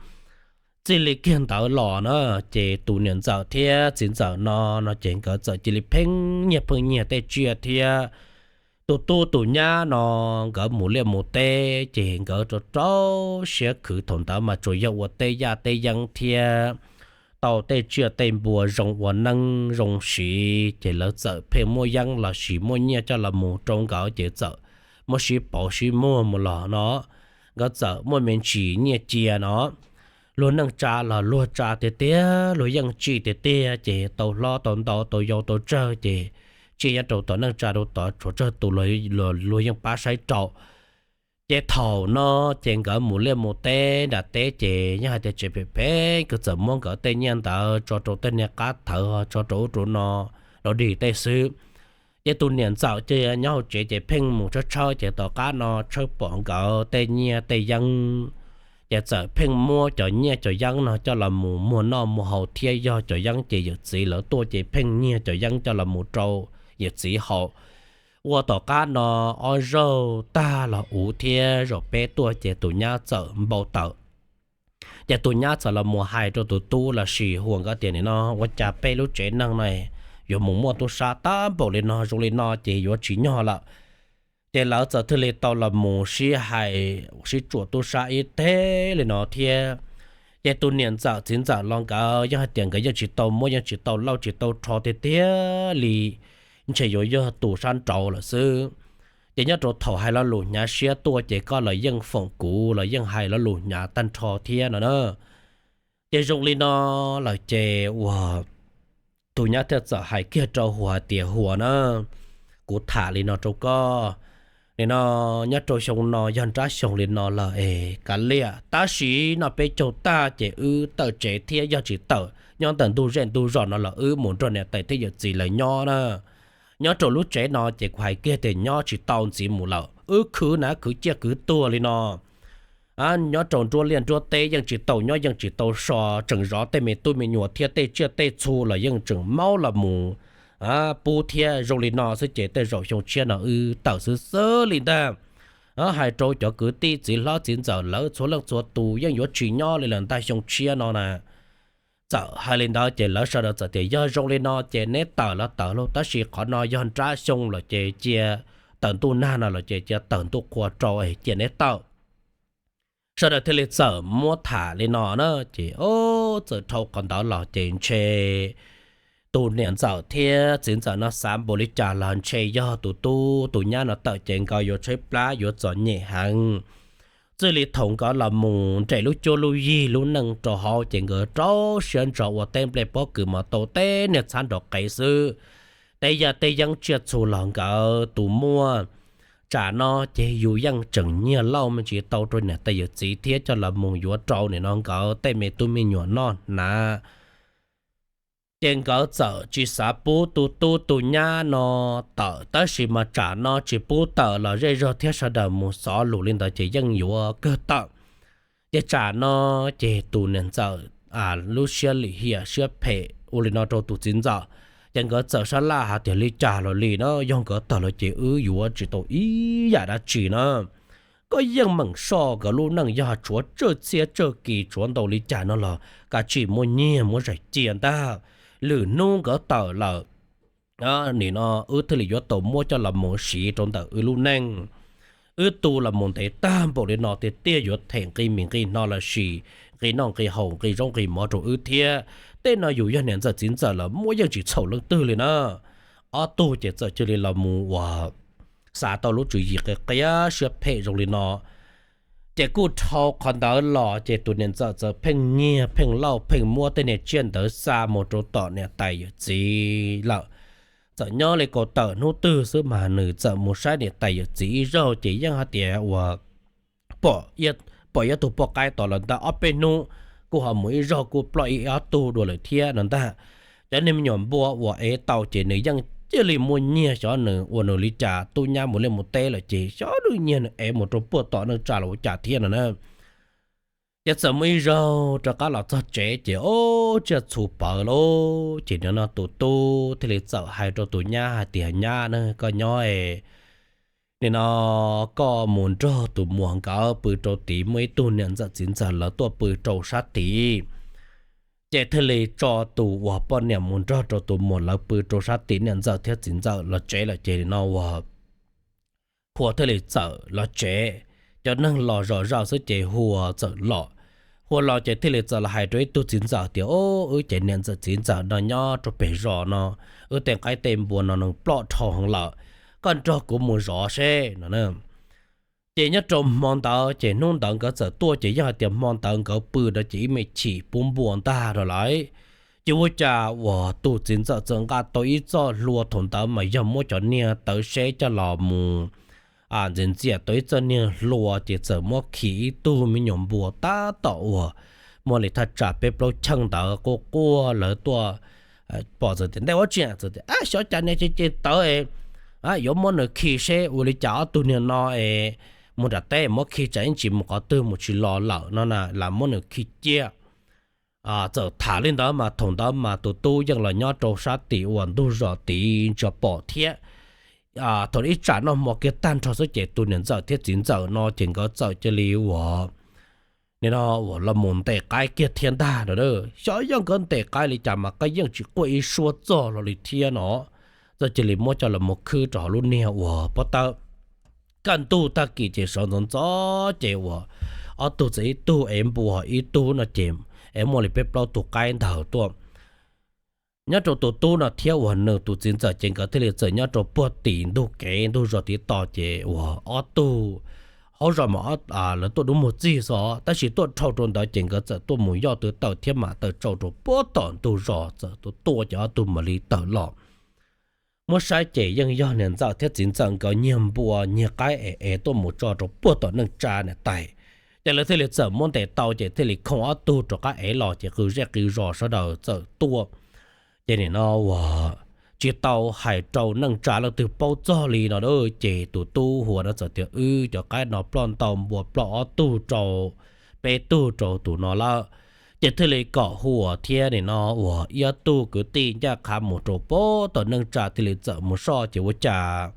txij li kiag ntawd los na, ces tus niam ntxawm thiab txiv ntxawm no no ces nkawd txawm cia li pheej nyiag pheej nyiag tej tsiaj thiab tus tub tus nyab no nkawd mus liaj mus teb ces nkawd rau rau siab khwv. Thaum ntawd mas tsuas yog ua tej yaj tej yeeb thiab tau tej tsiaj tej npua zoo ua neeb zoo siv ces lawv txawm pheej muab yeeb los sis muab nyiaj coj los mus rau nkawd ces txawm muab sib pauv sib muag mus los no. Nkawd txawm muaj me ntsis nyiaj cia no, luag neej tsa los luag tsa tiag tiag, luag yeej tsim tiag tiag ces tau hlob tau ntau tau yau tau tsawg ces tsiaj nyob rau tom neej tsa rau tod tshuav tsawg tus luag yeej pab saib rau. Ces thaum no ces nkawd mus liaj mus teb nram teb ces yeej hais tias tsev phem phem, nkawd txawm muab nkawd tej nyiaj ntawd tso rau tej niag qab thawv tso rau ub rau no los dig tej xwb. Ces tus niam ntxawm ces nyob hauv tsev ces pheej mus tshawb tshawb ces tom qab no tshawb pom nkawd tej nyiaj tej yeeb ces txawm pheej muab cov nyiaj cov yeeb no coj los mus muag noj muag haus thiab yog cov yeeb ces yawm txiv lawv tuaj ces pheej nyiag cov yeeb coj los mus rau yawm txiv haus. Ua tom qab no ob zaug tag los uv thiab zaum peb tuaj ces tus nyab txawm npau taws. Ces tus nyab txawm los mus hais rau tus tub los sis huas nkawd tias nim no ua cas peb lub tsev neeg no yuav mus muaj tub sab tab npaum li no, zoo li no ces yuav tsis nyog lawm. Ces lawv txawm thiaj li tau los mus sib hais sib tsuam tub sab ib teg li no thiab. Ces tus niam ntxawm txiv ntxawm los nkawd yeej hais tias nkawd yeej tsis tau muab yeej tsis tau lauj tsis tau rho tiag tiag li, ntshe yuav yog tus sab nraud lawm xwb. Ces nyob rau thaum hais lo lus hnyav siab tuaj ces koj los yeej foom kuv los yeej hais lo lus hnyav tag nrho thiab no na. Ces zoo li no lawm ces uas tus nyab thiaj txawm hais kiag rau huas hais tias huas na, kuv tham li no rau koj, nim no nyob rau xyoo no yog nrab xyoo li no lawm es kav liam, tab sis noj peb caug tag ces wb tawm tsev thiab yog tsis tawm nyob ntawm ntug zej ntug zos no los wb mus nrog niam tais thiab yawm txiv lawv nyob na. Nyob rau lub tsev no ces kuv hais kiag tias nyob tsis tau ntxiv mus lawm, wb khwv na khwv ciaj khwv tuag li no. Nyob rau nruab liaj nruab teb yeej tsis tau nyob yeej tsis tau so, tseem zov tej me tub me nyuam thiab tej tsiaj tej txhu los yeej tseem maub los mus pub thiab. Zoo li no xwb ces tej zaum xyoo tshiab no wb tawm xwb xwb li ntag. Hais rau cov kwv tij txiv hlob txiv ntxawm lawv txhua leej txhua tus yeej yuav tsis nyob li lawm ntag xyoo tshiab no na. Txawm hais li ntawd ces lawv sawv daws txawm tias yog zoo li no ces neb tawm los tawm lauj, tab sis qhov no yog nrab xyoo lawm ces cia, tawm ntuj nag no lawm ces cia tawm ntuj qhua rau cia neb tawm. Sawv daws thiaj li txawm muab tham li no na ces txawm dhau qhov ntawd los ces ntshe tus niam ntxawm thiab txiv ntxawm no xav npaum li cas los ntshe yog tus tub tus nyab no tawm ces nkawd yuav tshaib plab yuav txom nyem heev. Txij li thaum nkawd los mus nres lub cuab lub yig lub neej rau hauv ces nkawd rau siab ntso ua teb nplej pob kws mas tau teb niag txhab nraum qev xwb. Tej yaj tej yeeb tsiaj txhu los nkawd tus muaj. Tsam no ces yus yeej tseem nyiag lauj me ntsis tau rau niam tais yawm txiv thiab coj los mus yuav rau nim no nkawd tej me tub me nyuam noj hnav. Ces nkawd txawm tsis xav pub tus tub tus nyab no tawm, tab sis mas tsam no tsis pub tawm los zej zog thiab sawv daws mus xov lus li ntawd ces yeej yuav kawg tawm. Ces tsam no ces tus niam ntxawm lub siab lim hiam siab phem ua li no rau tus txiv ntxawm, ces nkawd txawm sab laj hais tias li cas los li na, yog nkawd tawm los ces wb yuav tsis tau ib yam dab tsi na. Koj yeej meem soj nkawd lub neej yog tshuav tsawg txhiab tsawg kis tshuav ntau li cas no los kav tsij muab nyiag muab zais cia ntag. Lwm hnub nkawd tawm lawm, nim no wb thiaj li yuav tau muab coj los mus siv rau ntawm wb lub neej. Wb tu los mus ntev tag npaum li no tiag tiag yuav them nqi mis nqi hno los sis nqi noj nqi haus nqi zaub nqi mov rau wb thiab. tej no yus yog niam ntxawm txiv ntxawm los muab yeej tsis txhaum leej twg li na. Ob tug ces txawm cia li los mus uas xav tau lub tswv yim qias qias siab phem zoo li no. Ces kuj dhau qhov ntawd los ces tus niam ntxawm txawm pheej nyiag pheej lauj pheej muab tej niag tsiaj ntawd xa mus rau tom niam tais yawm txiv lawm. Txawm nyob li kaum tawm hnub twg xwb mas nws txawm mus saib niam tais yawm txiv ib zaug ces yeej hais tias uas pom ib tug poj qaib tom lawv ntawd ob peb hnub, kuj ho mus ib zaug kuj ploj ib ob tug dua lawm thiab no ntag. Cov niag me nyuam npua uas ev tau ces nws yeej cia li muaj nyiag xyov nws ua nws li cas, tub nyab mus liaj mus teb lawm ces xyov nws nyiag nws ev mus rau puag tom neej tsa los ua cas thiab no na. Ces txawm muaj ib zaug rov qab los txog tsev ces ub tsiaj txhu pawv lauj, ces nim no tus tub thiaj li txawm hais rau tus nyab hais tias nyab na, koj nyob nim no koj mus nrog tus muam nkawd pw rau tid, muaj ib tug niam ntxawm txiv ntxawm lawv tuaj pw rau sab tid. Ces thiaj li tso tus uas poj niam mus nrog rau tus muam lawv pw rau sab tid, niam ntxawm thiab txiv ntxawm los tsev lawm ces nim no uas Huas thiaj li txawm los tsev. Cov neeg los zom zaws xwb ces Huas txawm los. Huas los ces thiaj li txawm los hais rau ib tug txiv ntxawm tias, Ub, wb ces niam ntxawm txiv ntxawm no nyob rau pem zos no, wb tej qaib tej npua no nws ploj dhau heev lawm, koj nrog kuv mus zov seb no. Ces nyob rau hmo ntawd ces hnub ntawd nkawd txawm tuaj ces yog hais tias hmo ntawd nkawd pw no ces ib me chim pub npua ntag rau lawm. Ces ua cas uas tus txiv ntxawm txawm nqa tau ib txoj hlua, thaum ntawd mas yog muab cov niag tawv seb coj los mus ntxias ntxias tau ib txoj niag hlua ces txawm muab khi ib tug me nyuam npua tab tom uas muaj li thaj tsam peb plaub cheej ntawd quaj quaj, lawv tuaj pom txawm tias, Ntej ua tsi? Txawm tias, Xyov cas niag ces ces tawv es yuav muab nws khi seb ua li cas ob tug niag no es mus nram teb, muab khi tsam ib ntsis mus qhov twg mus tsis los lawm no na, lam muab nws khi cia. Txawm tham li ntawd mas thaum ntawd mas tus tub yeej los nyob rau sab tim uas ntug zos tid ntsia pom thiab. Thaum ib tsam noj hmo kiag tag nrho xwb ces tus niam ntxawm thiab txiv ntxawm no ces nkawd txawm cia li uas nim no uas los mus ntes qaib kiag thiab ntag no. Xyov yog nkawd ntes qaib li cas mas qaib yeej tsis quaj ib suab txog los li thiab no. Txawm cia li muab coj los mus khwb rau hauv lub niag uas pob tawb. Kaj ntug tag kis ces sawv ntxov ntxov ces uas ob tug txawm ib tug ev npua ib tug no ces ev muaj li peb plaub tug qaib ntawd tuaj. Nyob rau tus tub no thiab uas nws tus txiv ntxawm ces nkawd thiaj li txawm nyob rau puag tim ntug kev ntug zos tiv tos ces uas ob tug hauv zos mas lawv tuaj dub muag txig xwb, tab sis tuaj dhau rau ntawd ces nkawd txawm tuaj mus yoj tw tawm thiab mam tawm tsau rau puag tom ntug zos txawm tuaj tuaj ces ob tug mam li tawm los. Muab saib ces yeej yog niam ntxawm thiab txiv ntxawm nkawd nyiag npua nyiag qaib es ev tuaj mus tso rau puag tom neej tsa niam tais. Ces lawv thiaj li txawm muab ntes tau ces thiaj li khooj ob tug rov qab ev los ces qw zej qw zos sawv daws txawm tuaj. Ces nim no uas tsis tau hais rau neej tsa leej twg paub txog li no a, ces tus tub Huas no txawm tias, Wb cov qaib no ploj ntau, npua ploj ob tug rau peb tug rau tus no lawm. Ces thiaj li kom Huas thiab nim no uas ib ob tug kwv tij ncaj qha mus rau puag tom neej tsa thiaj li txawm mus soj ces ua cas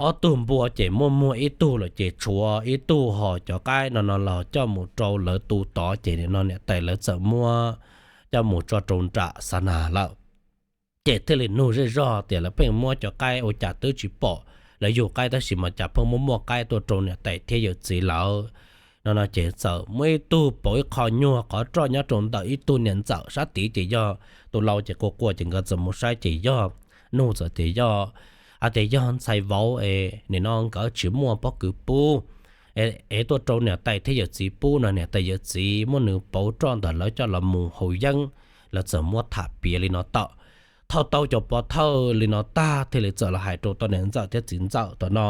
ob tug npua ces muaj muag ib tug lawm ces tshuav ib tug ho cov qaib no no los coj mus rau lawv tu tod ces nim no niam tais lawv txawm muab coj mus tso rau nram xa nas lawm. Ces thiaj li nug zej zog tias lawv pheej muab cov qaib ua cas twb tsis pom, lawv yug qaib tab sis mas cas pheej muaj muaj qaib tuaj rau niam tais thiab yawm txiv lawv no no ces txawm muaj ib tug pauv ib qho nyuag qhov roj nyob rau ntawm ib tug niam ntxawm sab tid ces yog tus lau ces quaj quaj ces nkawd txawm mus saib ces yog, nug txawm tias yog, hais tias yog ntxhais vauv es nim no nkawd tsis muaj pob kws pub es tuaj rau niam tais thiab yawm txiv pub no niam tais yawm txiv muab nws pauv roj ntawm lawv coj los mus haus yeeb, lawv txawm muab tham piav li no tawm. Thauj tau cov pov thawj li no tag thiaj li txawm los hais rau tau niam ntxawm thiab txiv ntxawm tom no.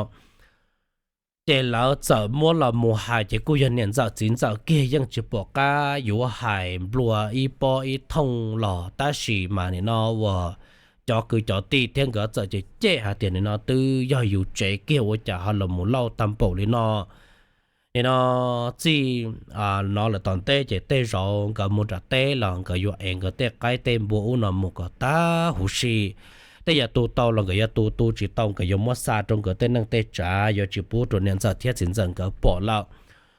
Ces lawv txawm muab los mus hais ces kuj yog niam ntxawm txiv ntxawm kiag yeej tsis pom qab yuav hais nplua ib pob ib thooj los tab sis mas nim no uas cov kwv cov tij thiab nkawd txawm cem cem hais tias nim no twb yog yus tsev kiag ua cas ho los mus lauj tag npaum li no. Nim no txij no lawm tom ntej ces tej zaum nkawd mus nram teb los nkawd yuav ev nkawd tej qaib tej npua ub no mus kom tag huv si. Tej yam tu tau los nkawd yuav tu, tu tsis tau nkawd yuav muab xa rau nkawd tej neej tej tsav, yuav tsis pub rau niam ntxawm thiab txiv ntxawm nkawd pom lawm.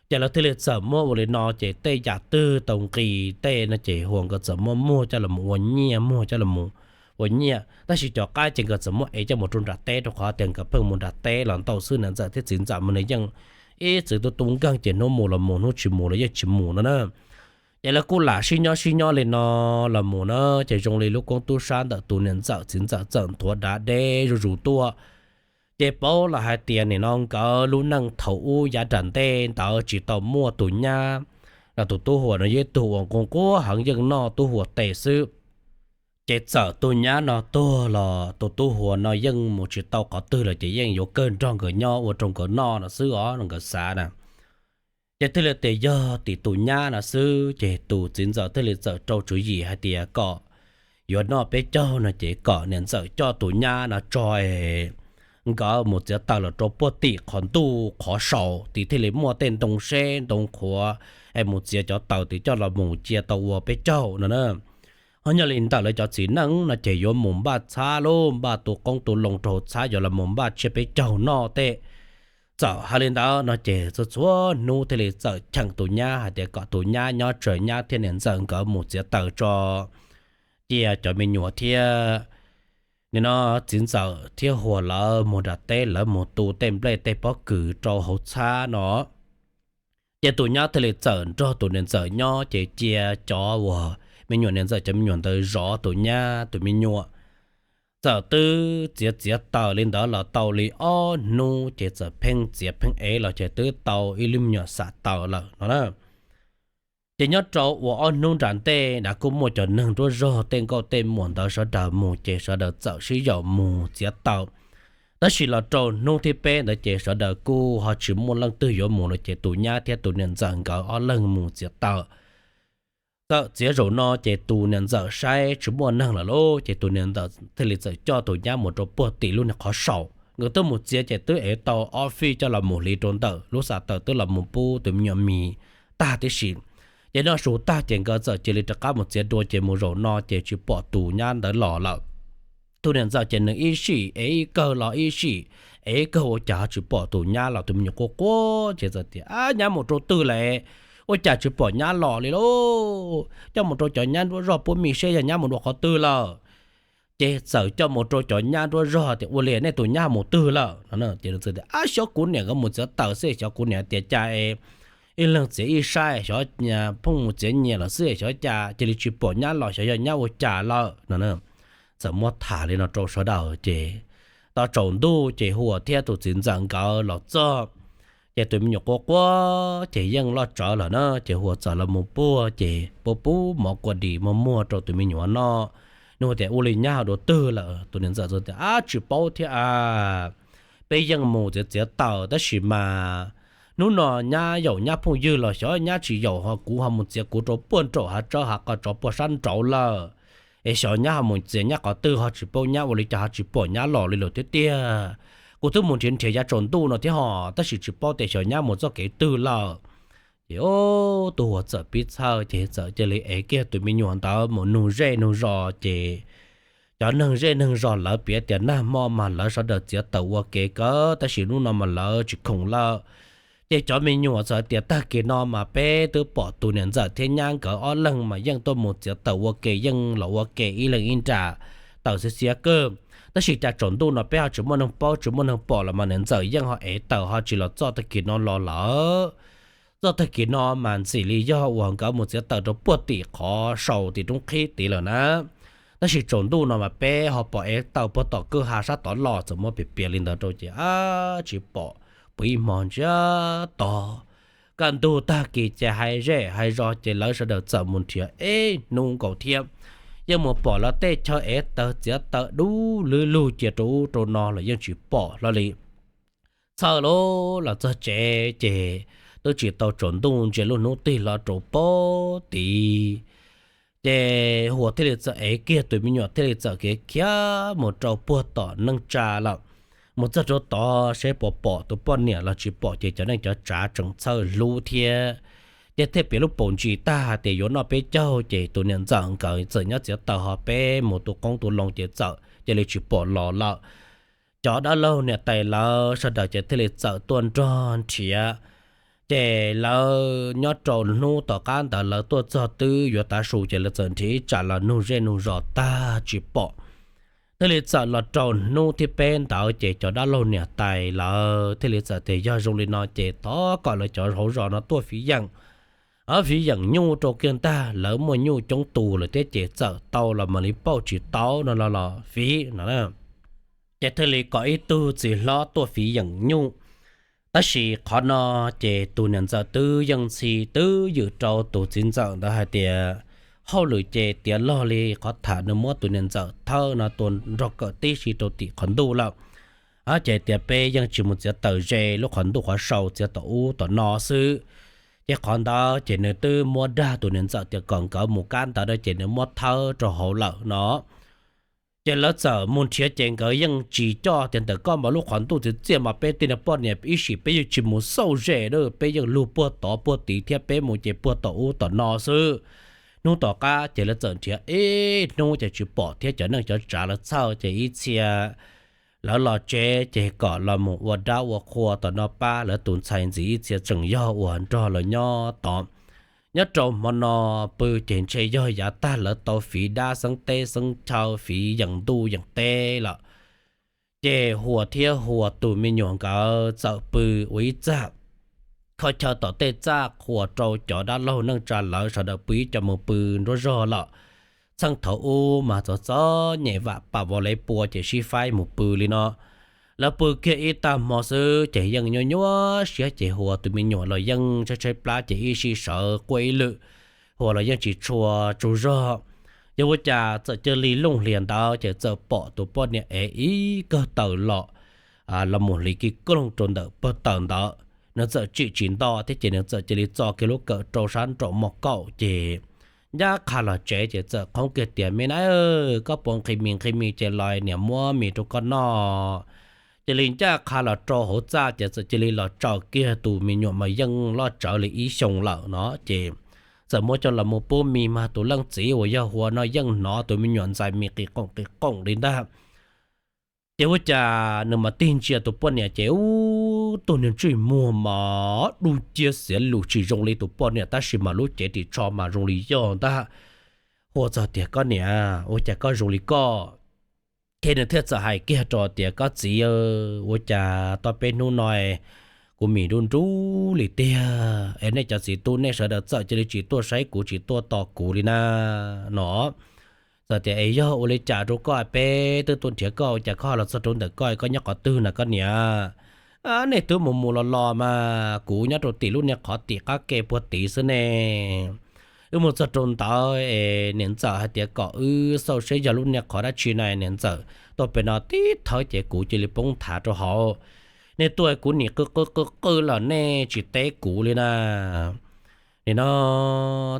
Ces lawv thiaj li txawm muab ua li no ces tej yam twg tau nqis tej no ces Huas nkawd txawm muab muag coj los ua nyiaj, muag coj los ua nyiaj, tab sis cov qaib ces nkawd txawm muab ev coj mus rau nram teb rau qhov tias nkawd pheej mus nram teb los ntau xwb, niam ntxawm thiab txiv ntxawm mas nws yeej ib txwm tu tu nkeeg ces hnub mus los mus, hnub tsis mus los yeej tsis mus no na. Ces lawv kuj lam sib nyob sib nyob li no los mus na, ces zoo li lub koob tub sab ntawm tus niam ntxawm txiv ntxawm txawm nthuav dav deb zuj zus tuaj. Ces paub los hais tias nim no nkawd lub neej thaum ub yav nram ntej ntawd tsis tau muaj tus nyab, los tus tub huam no yog ib tug uas nquag nquag heev, yeej noj tub huam tes xwb. Ces txawm tus nyab no tuag los tus tub huam no yeej mus tsis tau qhov twg lawm, ces yeej yuav kawg nrog nkawd nyob ua rau nkawd noj no xwb os, nkawd xav na. Ces thiaj li tias yog tim tus nyab no xwb, ces tus txiv ntxawm thiaj li txawm rau tswv yim hais tias kom yuav noj peb caug no ces kom niam ntxawm coj tus nyab no tso es nkawd mus txiav taws los rau puag tim qhov ntuj qhov saud tid thiaj li muaj tej ntoo seb ntoo qhuav es mus txiav cov taws tid coj los mus cia tau ua peb caug no na. Ho nyob li ntawm lawv cov txiv neej no ces yuav mus npaj txhab lub npaj tus qoob tus loo rau hauv txhab yuav los mus npaj tsiab peb caug noj tej. Txawm hais li ntawd no ces txhua txhua hnub thiaj li txawm cheem tus nyab hais tias kom tus nyab nyob tsev, nyab thiab niam ntxawm nkawd mus txiav taws tso cia cov me nyuam thiab nim no txiv ntxawm thiab huam lawv mus nram teb, lawv mus tu tej nplej tej pob kws rau hauv txhab no. Ces tus nyab thiaj li txawm nrog tus niam ntxawm nyob, ces cia cov uas me nyuam niam ntxawm cov me nyuam ntawd zov tus nyab tus me nyuam. Txawm twb txiav txiav taws li ntawd los tau li ob hnub, ces txawm pheej txiav pheej ev los ces twb tau ib lub me nyuam xam taws lawm no na. Ces nyob rau ua ob hnub nram ntej na kuj muaj cov neeg nruab zog tej nkauj tej muam ntawd sawv daws mus, ces sawv daws txawm sib yaum mus txiav taws. Tab sis los rau hnub thib peb ntawd ces sawv daws kuj ho tsis muaj leej twg yuav mus lawm, ces tus nyab thiab tus niam ntxawm nkawd ob leeg mus txiav taws. Txawm txiav zaum no ces tus niam ntxawm saib tsis muaj neeg lawm lauj, ces tus niam ntxawm thiaj li txawm coj tus nyab mus rau puag tim lub niag qhov saum nkawd twb mus txiav, ces twb ev tau ob fij coj los mus hliv rau ntawm lub xam taws twb los mus pub tus me nyuam mis tag tib si. Ces noj su tag ces nkawd txawm cia li rov qab mus txiav dua, ces mus zaum no ces tsis pom tus nyab ntawd los lawm. Tus niam ntxawm ces nws ib sij ev ib kawg los ib sij ev ib kawg ua cas ho tsis pom tus nyab los. Tus me nyuam quaj quaj ces txawm tias, Ab, nyab mus rau twg lawm? Ua cas tsis pom nyab los li lauj? Coj mus rau cov nyab nruab zog puab mij seb yog nyab mus dua qhov twg lawm. Ces txawm coj mus rau cov nyab nruab zog tias, Ua li nej tus nyab mus twg lawm? Ces tias, Ab, xyov kuv niam nkawd mus txiav taws xwb, xyov kuv niam tias cas es ib leeg txiav ib sab, xyov pheej mus txiav nyias lawm xwb, xyov cas cia li tsis pom nyab los, xyov yog nyab ua cas lawm no. Txawm muab tham li no rau sawv daws ces tau tsaus ntuj ces Huas thiab tus txiv ntxawm nkawd los txog, ces tus me nyuam quaj quaj ces yeej loj tsawv lawm na, ces Huas txawm los mus puag ces puab pub mov kua dis muag muag rau tus me nyuam noj. Nws tias, Ua li nyab ho dua twg lawm? Tus niam ntxawm tias, Ab, tsis paub thiab a. Peb yeej mus txiav txiav taws tab sis mas hnub no nyab yaum nyab phooj ywg los xyov nyab tsis yaum, ho kuv ho mus txiav kuv rau puag nraum hav tsawb hav qos tsov puag sab nraud lawm. Es xyov nyab ho mus txiav nyab qhov twg ho tsis paub nyab ua li cas ho tsis pom nyab los li lawm thiab tiag. Kuv twb mus nrhiav nrhiav yav tsaus ntuj no thiab hos tab sis tsis paub tias xyov nyab mus txoj kev twg lawm. Ces tus Huas txawm pib txhawj ces txawm cia li ev kiag tus me nyuam ntawd mus nug zej nug zos ces cov neeg zej neeg zos lawv piav tias nag hmo mas lawv sawv daws txiav taws ua ke kawg tab sis hnub no mas lawv tsis khoom lawm. Ces cov me nyuam txawm tias, Tag kis no mas peb twb pom tus niam ntxawm thiab nyab nkawd ob leeg mas yeej tuaj mus txiav taws ua ke, yeej los ua ke ib leeg ib nra taws xiav xiav kawg. Tab sis cas tsaus ntuj no peb ho tsis muaj neeg paub tsis muaj neeg pom los mas niam ntxawm yeej ho ev taws ho tsis los txoj tag kis no los lawm. Txoj tag kis no mas ntxim li yog uas nkawd mus txiav taws rau puag tim qhov saum tim roob qhib tid lawm na. Tab sis tsaus ntuj no mas peb ho pom ev taws puag tom kwj ha sab tod los. Txawm muab piav piav li ntawd rau ces ab tsis pom, pw ib hmo ntsiag to. Kaj ntug tag kis ces hais zej hais zos ces lawv sawv daws txawm mus nrhiav ib hnub nkaus thiab, yeej mus pom lawv tej chaw ev taws txiav taws dub lwb lug cia rau ub rau no los yeej tsis pom hlo li. Txhawj lawm los txog tsev ces twb tsis tau tsaus ntuj ntsia lub hnub tig hlo rau puag tid. Ces Huas thiaj li txawm ev kiag tus me nyuam thiaj li txawm khiav khiav mus rau puag tom neej tsa lawm. Mus txog rau tod seb puas pom tus poj niam los tsis pom ces cov neej cov tsav tseem txhawj hlub thiab. Ces thiaj piav lub paus ntsis tag hais tias yuav noj peb caug ces tus niam ntxawm nkawd txawm nyob txiav taws ho peb mus tu qoob tu loo ces txawm cia li tsis pom los lawm. Cov dab laug niam tais lawv sawv daws ces thiaj li txawm tuaj nrog nrhiav. Ces lawv nyob rau hnub tom qab ntawd lawv tuaj txog twb yuav tav su ces lawv txawm nrhiav ib tsam los nug zej nug zos tag tsis pom. Thiaj li txawm los rau hnub thib peb ntawd ces cov dab laug niam tais lawv thiaj li txawm tias yog zoo li no ces thov kom lawv cov hauv zos no tuaj fiv yeem fiv yeem nyuj rau kiag ntag, lawv muaj nyuj coob tus lawm thiab ces txawm tau los mam li pauj tsis tau no los los fiv no. Ces thiaj li kom ib tug txiv hlob tuaj fiv yeem nyuj. Tab sis qhov no ces tus niam ntxawm twb yeej ntxhi twb ywm rau tus txiv ntxawm ntawd hais tias hauj lwm ces tiav log li qhov tham nws muab tus niam ntxawm thawb no tua nrog kawm tib si rau tim qhov ntuj lawm. Ces tias peb yeej tsis mus txiav taws ze lub qhov ntuj qhov sau, txiav tom ub tom no xwb. Ces qhov ntawd ces nws twb muab dag tus niam ntxawm tias kom nkawd mus kab ntawd ces nws muab thawb rau hauv lawm no. Ces lawv txawm mus nrhiav ces nkawd yeej tsis coj tias ntawm koj mas lub qhov ntuj txiv txiaj mas peb tej no poj niam ib sim peb yeej tsis mus xauj ze a, peb yeej lug puag tod puag tid thiab peb mus ces puag tom ub tom no xwb. Hnub tom qab ces lawv txawm nrhiav ib hnub ces tsis pom thiab cov neej cov tsav lawv txhawj ces ib txhia lawv los tsev ces kom los mus ua dab ua qhua tom no pab lawv tus ntxhais ntxiv ib txhia tseem yog uas nrog lawv nyob tod. Nyob rau hmo no pw ces ntshe yog yav tag lawv tau fiv dab xeeb teb xeeb chaw fiv yeem ntuj yeem teb lawm. Ces Huas thiab Huas tus me nyuam nkawd txawm pw ua ib txaj, kho chaw tom tej txaj qhuas rau cov dab laug neej tsa lawv sawv daws pw ib co mus pw nruab zog lawm. Txheej thaum ub mas txom txom nyem vam pam vov lev pua ces sib faib mus pw li no. Lawv pw kiag ib tag hmo xwb ces yeej nyuaj nyuaj siab ces Huas tus me nyuam los yeej tshaib tshaib plab ces ib sij sawv quaj ib lwm, Huas los yeej tsis tshua tsaug zog. Yog ua cas txawm cia li looj hlias ntawd ces txawm pom tus poj niam ev ib kawm taws los, los mus hliv kiag koj loog rau ntawm pawg taws ntawd. Nws txawm tsim tsis nto thiab ces nws txawm cia li txo kiag lub kawm rau sab nraum mos kaum ces ncaj qha los tsev ces txawm qhoob kiag tias, Me na, koj puas nqhis mis nqhis mis ces los niam muab mis rau koj noj. Cia li ncaj qha los rau hauv txaj ces txawm cia li los tsaws kiag tus me nyuam mas yeej loj tsawv li ib xyoos lawm no ces txawm muab coj los mus pub mis mas tus leej txiv uas yog Huas no yeej hnov tus me nyuam ntxais mis qis qoom qis qoom li ntag. Ces ua cas nws mas tig ntsia tus poj niam ces ub, tus niag ntsej muag mas dub nciab xiav lus tsis zoo li tus poj niam tab sis mas lub cev ris tsho mas zoo li yog ntag. Huas txawm tias, Koj niam, ua cas koj zoo li koj? Ces nws thiaj txawm hais kiag rau tias, Koj txiv, ua cas tau peb hnub no kuv mis nrub nrub li tiag es nej cov txiv tub nej sawv daws txawm cia li tsis tuaj saib kuv tsis tuaj tos kuv li na no. Txawm tias, Es yog ua li cas rau koj, peb twb tuaj nrhiav koj ua cas koj los txog rau ntawm koj, koj nyob qhov twg na koj niam? Nej twb mus mus los los mas kuv nyob rau tim lub niag qhov tim qab ke puag tid xwb ne. Wb mus txog rau ntawd es niam ntxawm hais tias kom wb xauj seb yog lub niag qhov dab tsi na, niam ntxawm tuaj pem no tib thawb ces kuv cia li poob nthav rau hauv. Nej tuaj kuv nim qw qw qw qw los nej tsis teb kuv li na. Nim no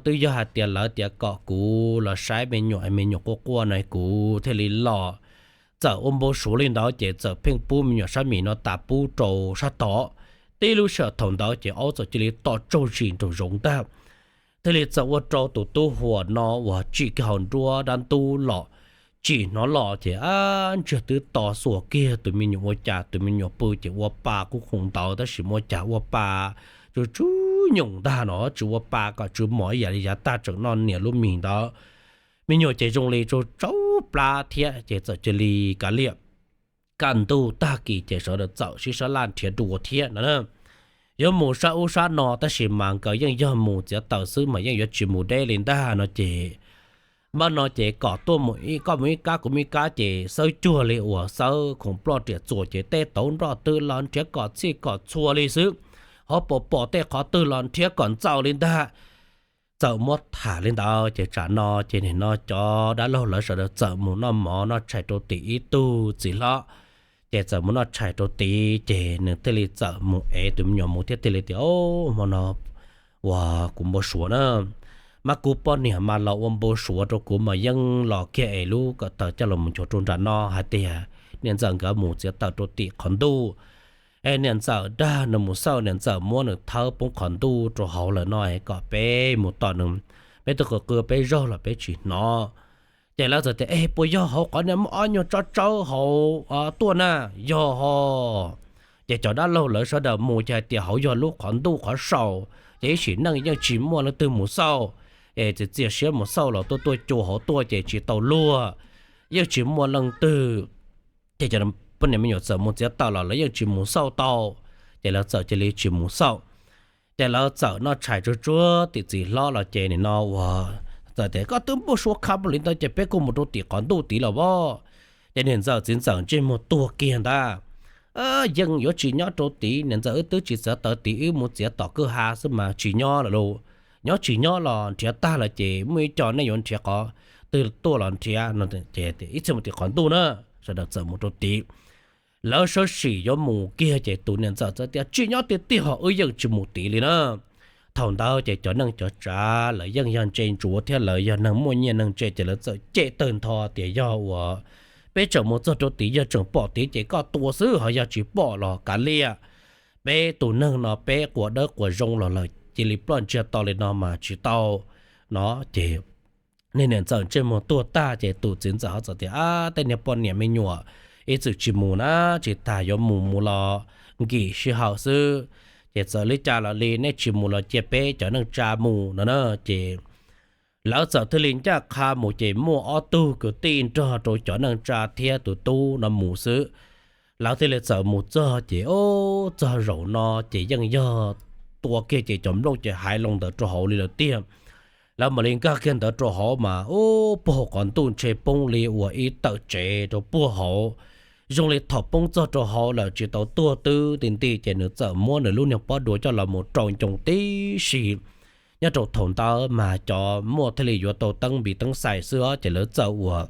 twb yog hais tias lawv tias kom kuv los saib me nyuam, me nyuam quaj quaj no kuv thiaj li los. Txawm ua npau suav li ntawd ces txawm pheej pub me nyuam sab mis no tas pub rau sab tod. Tib lub sij hawm thaum ntawd ces aub txawm cia li to tsaug zis nraum zoov ntag. Thiaj li txawm ua rau tus tub Huas no uas tsim kiag hauv nruab dab ntub los tsim hnov los ces ab ntsiag twb to xuas kiag tus me nyuam ua cas tus me nyuam pw ces ua pa qub khoom ntawd tab sis mas ua cas ua pa tsw tsw nyoos ntag no, tsis ua pa kom tsw mos ib yam li yav tag tseem noj niam lub mis ntawd. Me nyuam ces zoo li tsau tsau plab thiab ces txawm cia li kav liam. Kaj ntug tag kis ces sawv daws txawm sib sab laj nrhiav dua thiab no. Yuav mus sab ub sab no tab sis mas nkawd yeej yog mus txiav taws xwb mas yeej yuav tsis mus deb li ntag no ces, npaj no ces kom tuaj, koj mus ib kab kuv mus ib kab ces xawb cuag li uas xawb khoom ploj riam txuas ces tej tauv nroj twg los nrhiav kom txhij kom txhua li xwb. Hov pom pom tej qhov twg los nrhiav kom ntxaws li ntag. Txawm muab tham li ntawd ces tsam no ces nim no cov dab laug lawv sawv daws txawm mus noj mov noj tshais rau tim ib tug txiv hlob. Ces txawm mus noj tshais rau tid ces nws thiaj li txawm mus ev tus me nyuam mus thiab thiaj li tias, Au, hmo no uas kuv npau suav na, mas kuv poj niam mas los ua npau suav rau kuv mas yeej los kiag es lub kawm taws coj los mus nchuav rau nram no hais tias niam ntxawm nkawd mus txiav taws rau tim qhov ntuj. Es niam ntxawm dag nws mus xauj, niam ntxawm muab nws thawb poob qhov ntuj rau hauv lawm no es kom peb mus tom nws, peb twb qw qw peb zaug los peb tsis hnov. Ces lawv txawm tias, Es puas yog hauv qhov niag muaj ob nyuag tsob tsawb hauv tuaj na? Yog ho. Ces cov dab laug lawv sawv daws mus ces hais tias hauv yog lub qhov ntuj qhov sau, ces ib sim neej yeej tsis muaj leej twg mus xauj. Es txiav txiav siab mus xauj los tuaj tuaj cua hauv tuaj ces tsis tau luag, yeej tsis muaj leej twg. Ces cov poj niam me nyuam txawm mus txiav taws los lawv yeej tsis mus xauj tau, ces lawv txawm cia li tsis mus xauj. Ces lawv txawm noj tshais tsuag tsuag tim txiv hlob los ces nim no uas txawm tias koj twb npuaj sua kha mus li ntawd ces peb kuj mus rau tim qhov ntuj tid los as. Ces niam ntxawm txiv ntxawm ntsej muag tuag kiag ntag. Yeej yuav tsis nyob rau tid, niam ntxawm wb twb tsis txav tawv tid, wb mus txiav tom kwj ha xwb mas tsis nyob lawm lauj. Nyob tsis nyob los nrhiav tag lawm ces muaj ib co nej yuav nrhiav qhov twg tuaj los nrhiav no ces ib txhia mus tim qhov ntuj na. Sawv daws txawm mus rau tid. Lawv sawv tsees yuav mus kiag ces tus niam ntxawm txawm tias tsis nyob tiag tiag, ho wb yeej tsis mus tid li na. Thaum ntawd ces cov neej cov tsav lawv yeej yog ntse ntsuav thiab lawv yog neeg muaj nyiaj neeg ntse ces lawv txawm cem tawg ntho tias yog uas peb tseem mus txog rau tid yog tseem pom tid ces koj tua xwb, ho yog tsis pom los kav liam. Peb tus neeg no peb quas dawb quas zoo los lawm cia li ploj ntsiag to li no mas tsis tau no ces niag niam ntxawm ntsej muag tuag tag ces tus txiv ntxawm ho txawm tias ab tej niag poj niam me nyuam, ib txwm tsis mus na, tsis tas yuav mus mus los nkim sij hawm xwb. Ces txawm li cas los li nej tsis mus los cia peb cov neej tsa mus no na. Ces lawv txawm thiaj li ncaj qha mus ces muaj ob tug kwv tij nrog rau cov neej tsa thiab tus tub no mus xwb. Lawv thiaj li txawm mus txog ces ub txog zaum no ces yeej yog tua kiag ces cov nplooj ces hais loo ntawd rau hauv li lawm tiag. Lawv mam li nkag kiag ntawd rau hauv mas ub puag hauv qhov ntuj ntshe poob li uas ib tawm tsev rau puag hauv. Zoo li thaum poob txog rau hauv lawm tsis tau tuag twb ti nti ces nws txawm muab nws lub niag pob dua coj los mus rau ncoo tib si. Nyob rau thaum ntawd mas cov muaj thiaj li yuav tau teeb npis teeb xais xwb ces lawv txawm uas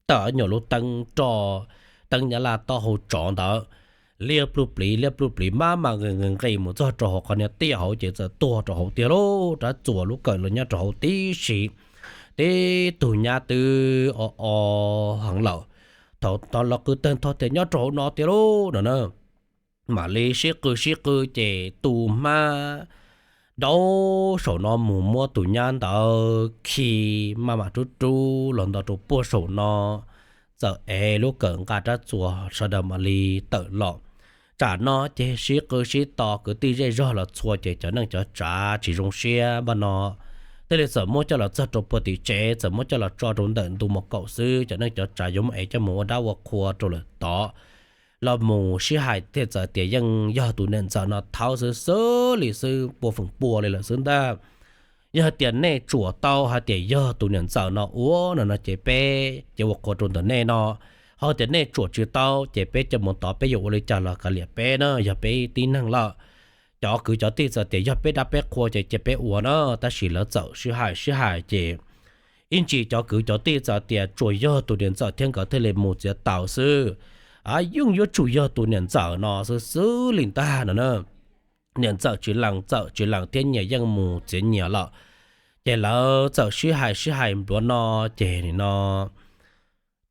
tawm nyuam lub teeb roj, teeb nyab laj taub hau tsov ntawd, liab pluj pliv liab pluj pliv maj mam nqis nqis nqis mus txog rau hauv qhov niag tiaj hauv ces txawm tuag rau hauv tiag lauj. Rab txuas lub kawm los nyob rau hauv tib si, tib tug nyab twb o o heev lawm. Thaum tod los qw tawg ntho tias nyob rau hauv no tiag lauj no na. Mam li sib qw sib qw ces tus hmab dauv saum no mus muab tus nyab ntawd khi maj mam rub rub los nto rau puag saum no, txawm ev lub kawm nqa rab txuas sawv daws mam li tawm los. Tsam no ces sib qw sib to kwv tij zej zog los txhua ces cov neej cov tsav tsis zoo siab npaj no thiaj li txawm muab coj los txog rau puag tim tsev, txawm muab coj los tso rau ntawm ntu mos kaum xwb, cov neej cov tsav yuav muab ev coj mus ua dab ua qhua rau lawm tod. Los mus sib hais thiaj txawm tias yeej yog tus niam ntxawm no thaub xwb xwb li xwb, pua feem pua li lawm xwb ntag. Yog hais tias nej tsuam tau hais tias yog tus niam ntxawm no ua no no ces peb cia ua qhua rau ntawm nej no, ho tias nej tsuam tsis tau ces peb coj mus tod peb yuav ua li cas los kav liam peb na, yog peb tib neeg lawm. Cov kwv cov tij txawm tias yog peb dab peb qhua ces cia peb ua na, tab sis lawv txawm sib hais sib hais ces ib ntsis cov kwv cov tij txawm tias tsuas yog tus niam ntxawm thiab nkawd thiaj li mus txiav taws xwb. Yeej yuav tsum yog tus niam ntxawm no xwb xwb li ntag no na. Niam ntxawm tsis lees txawm tsis lees thiab nyias yeej mus txiav nyias lawm. Ces lawv txawm sib hais sib hais npluav no, ces nim no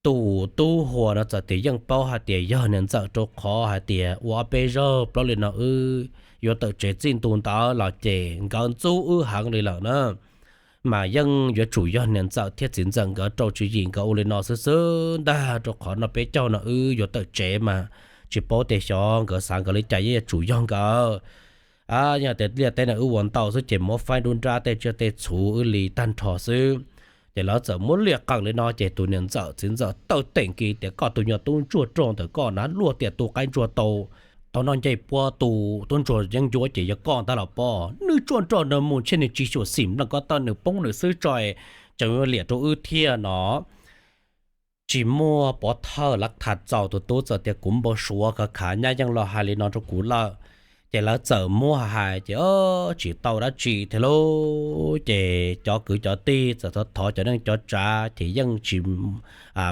tus tub hua no txawm tias yeej paub hais tias yog niam ntxawm rau qhov hais tias ua ob peb zaug plaub li no wb yuav tawm tsev txij ntu ntawd los ces nkawd ntxub wb heev li lawm na. Mas yeej yuav tsum yog niam ntxawm thiab txiv ntxawm nkawd rau tswv yim nkawd ua li no xwb xwb ntag, rau qhov no peb caug no wb yuav tawm tsev mas tsis paub tias xyov nkawd xav nkawd li cas, yeej yuav tsum yog nkawd. Yog tias liaj teb no wb ua ntau xwb ces muab faib nruab nrab tej tsiaj tej txhu wb li tag nrho xwb. Ces lawv txawm muab liaj qees li no ces tus niam ntxawm txiv ntxawm tawm teem kiag tias koj tus nyuag tub ntsuag rog ntawm koj na, luaj tiam tu qaib ntsuag tau, tau noj ncej puab tu tub ntsuag yeeb ncuab ces yog koj ntag los pob. Nws tsuag nrog nws mus ntshe nws tsis xyuam xim nplees koj tawm nws poob nws xwb tso, tseem yuav liam rau wb thiab no. Tsis muaj pov thawj lawv tham txaus, tus tub txawm tias kuv npau suav khav khav, nyab yeej los hais li no rau kuv lawm. Ces lawv txawm muab hais ces tsis tau dab tsi thiab lauj. Ces cov kwv cov tij txawm thov thov cov neej cov tsav ces yeej tsis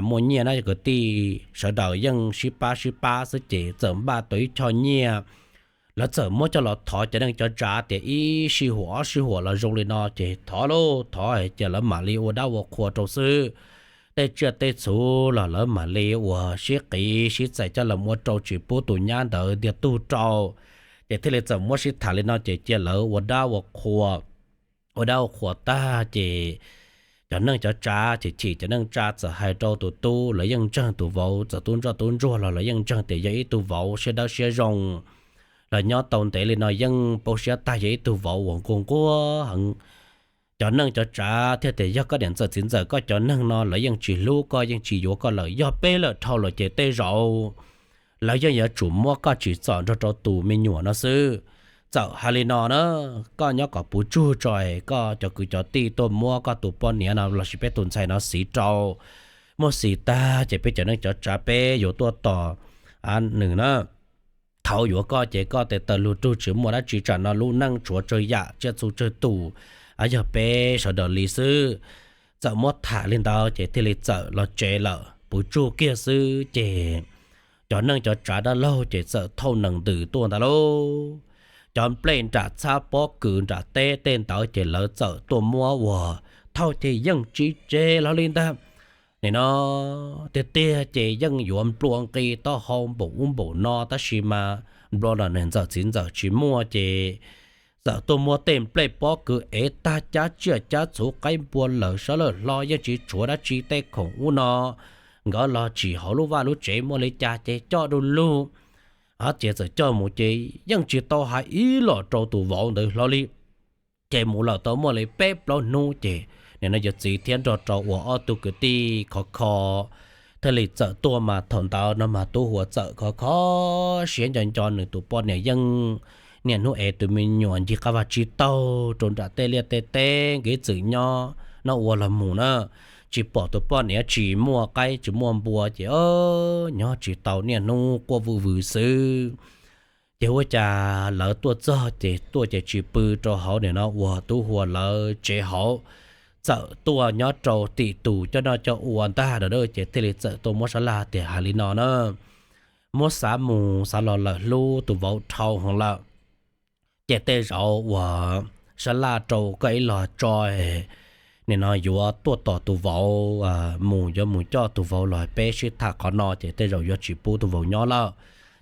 muaj nyiaj na, cov kwv tij sawv daws yeej sib pab sib pab xwb ces txawm npaj tau ib choj nyiaj. Lawv txawm muab coj los thov cov neej cov tsav tias ib sij huam ob sij huam los zoo li no ces thov lauj, thov ces lawv mam li ua dab ua qhua rau xwb. Tej tsiaj tej txhu los lawv mam li ua sib qiv sib txais coj los ua rau tsis pub tus nyab ntawd ntiag tug rau. Ces thiaj li txawm muab sib tham li no ces cia lawv ua dab ua qhua. Ua dab ua qhua tag ces cov neej cov tsav ces chim, cov neej tsa txawm hais rau tus tub, lawv yeej ntseeg tus vauv, txawm tub ntsoj tub ntsuag los lawv yeej ntseeg tias yog ib tug vauv siab dawb siab zoo, los nyob tau ntev li no yeej paub siab tag, yog ib tug vauv uas nquag nquag heev. Cov neej cov tsav thiaj tias yog koj niam ntxawm txiv ntxawm koj cov neeg no lawv yeej tsis hlub koj yeej tsis yuav koj lawm, yog peb lawm dhau lawm ces tej zaum lawv yeej yuav tsum muab koj tsim txom nrog rau tus me nyuam no xwb. txawm hais li no na, koj nyob kom puv tsug tso, koj cov kwv cov tij tuaj muab koj tus poj niam no lossis peb tus ntxhais no xiv rau. Muab xiv tag ces peb cov neej cov tsav peb yuav tuaj tos nws na. Thaum yuav koj ces koj tes taw lug rug tsis muaj dab tsi, tsam no lub neej tshuav tsawg yam tsiaj txhu tsawg tus, yog peb sawv daws li xwb. Txawm muab tham li ntawd ces thiaj li txawm los tsev lawm. Puv tsug kiag xwb ces cov neej cov tsav dab laug ces txawm thauj nees ntws tuaj ntag lauj. Cov nplej nram txhab pob kws nram teb tej ntawd ces lawv txawm tuaj muab ua thauj ces yeej tsis tseg hlo li ntag. Nim no tiag tiag ces yeej yuav nplua nqi taub hau npaum ub npaum no tab sis mas nplua los niam ntxawm txiv ntxawm tsis muaj ces txawm tuaj muab tej nplej pob kws ev tag cab tsiaj cab txhu qaib npua lawm sab lawj hlo yeej tsis tshuav dab tsi, tej khoom ub no nkawd los tsim hauv lub vaj lub tsev muaj li cas ces coj du lug. Ces txawm coj mus ces yeej tsis tau hais ib los rau tus vauv ntawd hlo li. Ces mus lawm tau muaj li peb plaub hnub ces nim no yawm txiv thiab nrog rau uas ob tug kwv tij khov kho thiaj li txawm tuaj mas thaum ntawd no mas Tub Huas txawm khov kho siab nco nco nws tus poj niam yeej niaj hnub ev tus me nyuam ncig qab vaj tsib taug rau nram tej liaj tej teb nkev txwm nyob noj ua los mus na, tsis pom tus poj niam tsis muaj qaib tsis muaj npua ces nyob tsis tau niaj hnub quaj vwj vwm xwb. Ces ua cas lawv tuaj txog ces tuaj ces tsis pw rau hauv nim no uas Tub Huas lawv tsev hauv, txawm tuaj nyob rau tim tus coj noj coj ua ntag a ces thiaj li txawm tuaj muab sab laj tias hais li no na, muab xav mus xav los lawm hlub tus vauv dhau heev lawm. Ces tej zaum uas sab laj rau koj ib los tso, nim no yuav tuaj tos tus vauv mus, yuav mus coj tus vauv los peb sib tham qhov no ces tej zaum yuav tsis pub tus vauv nyob lawm.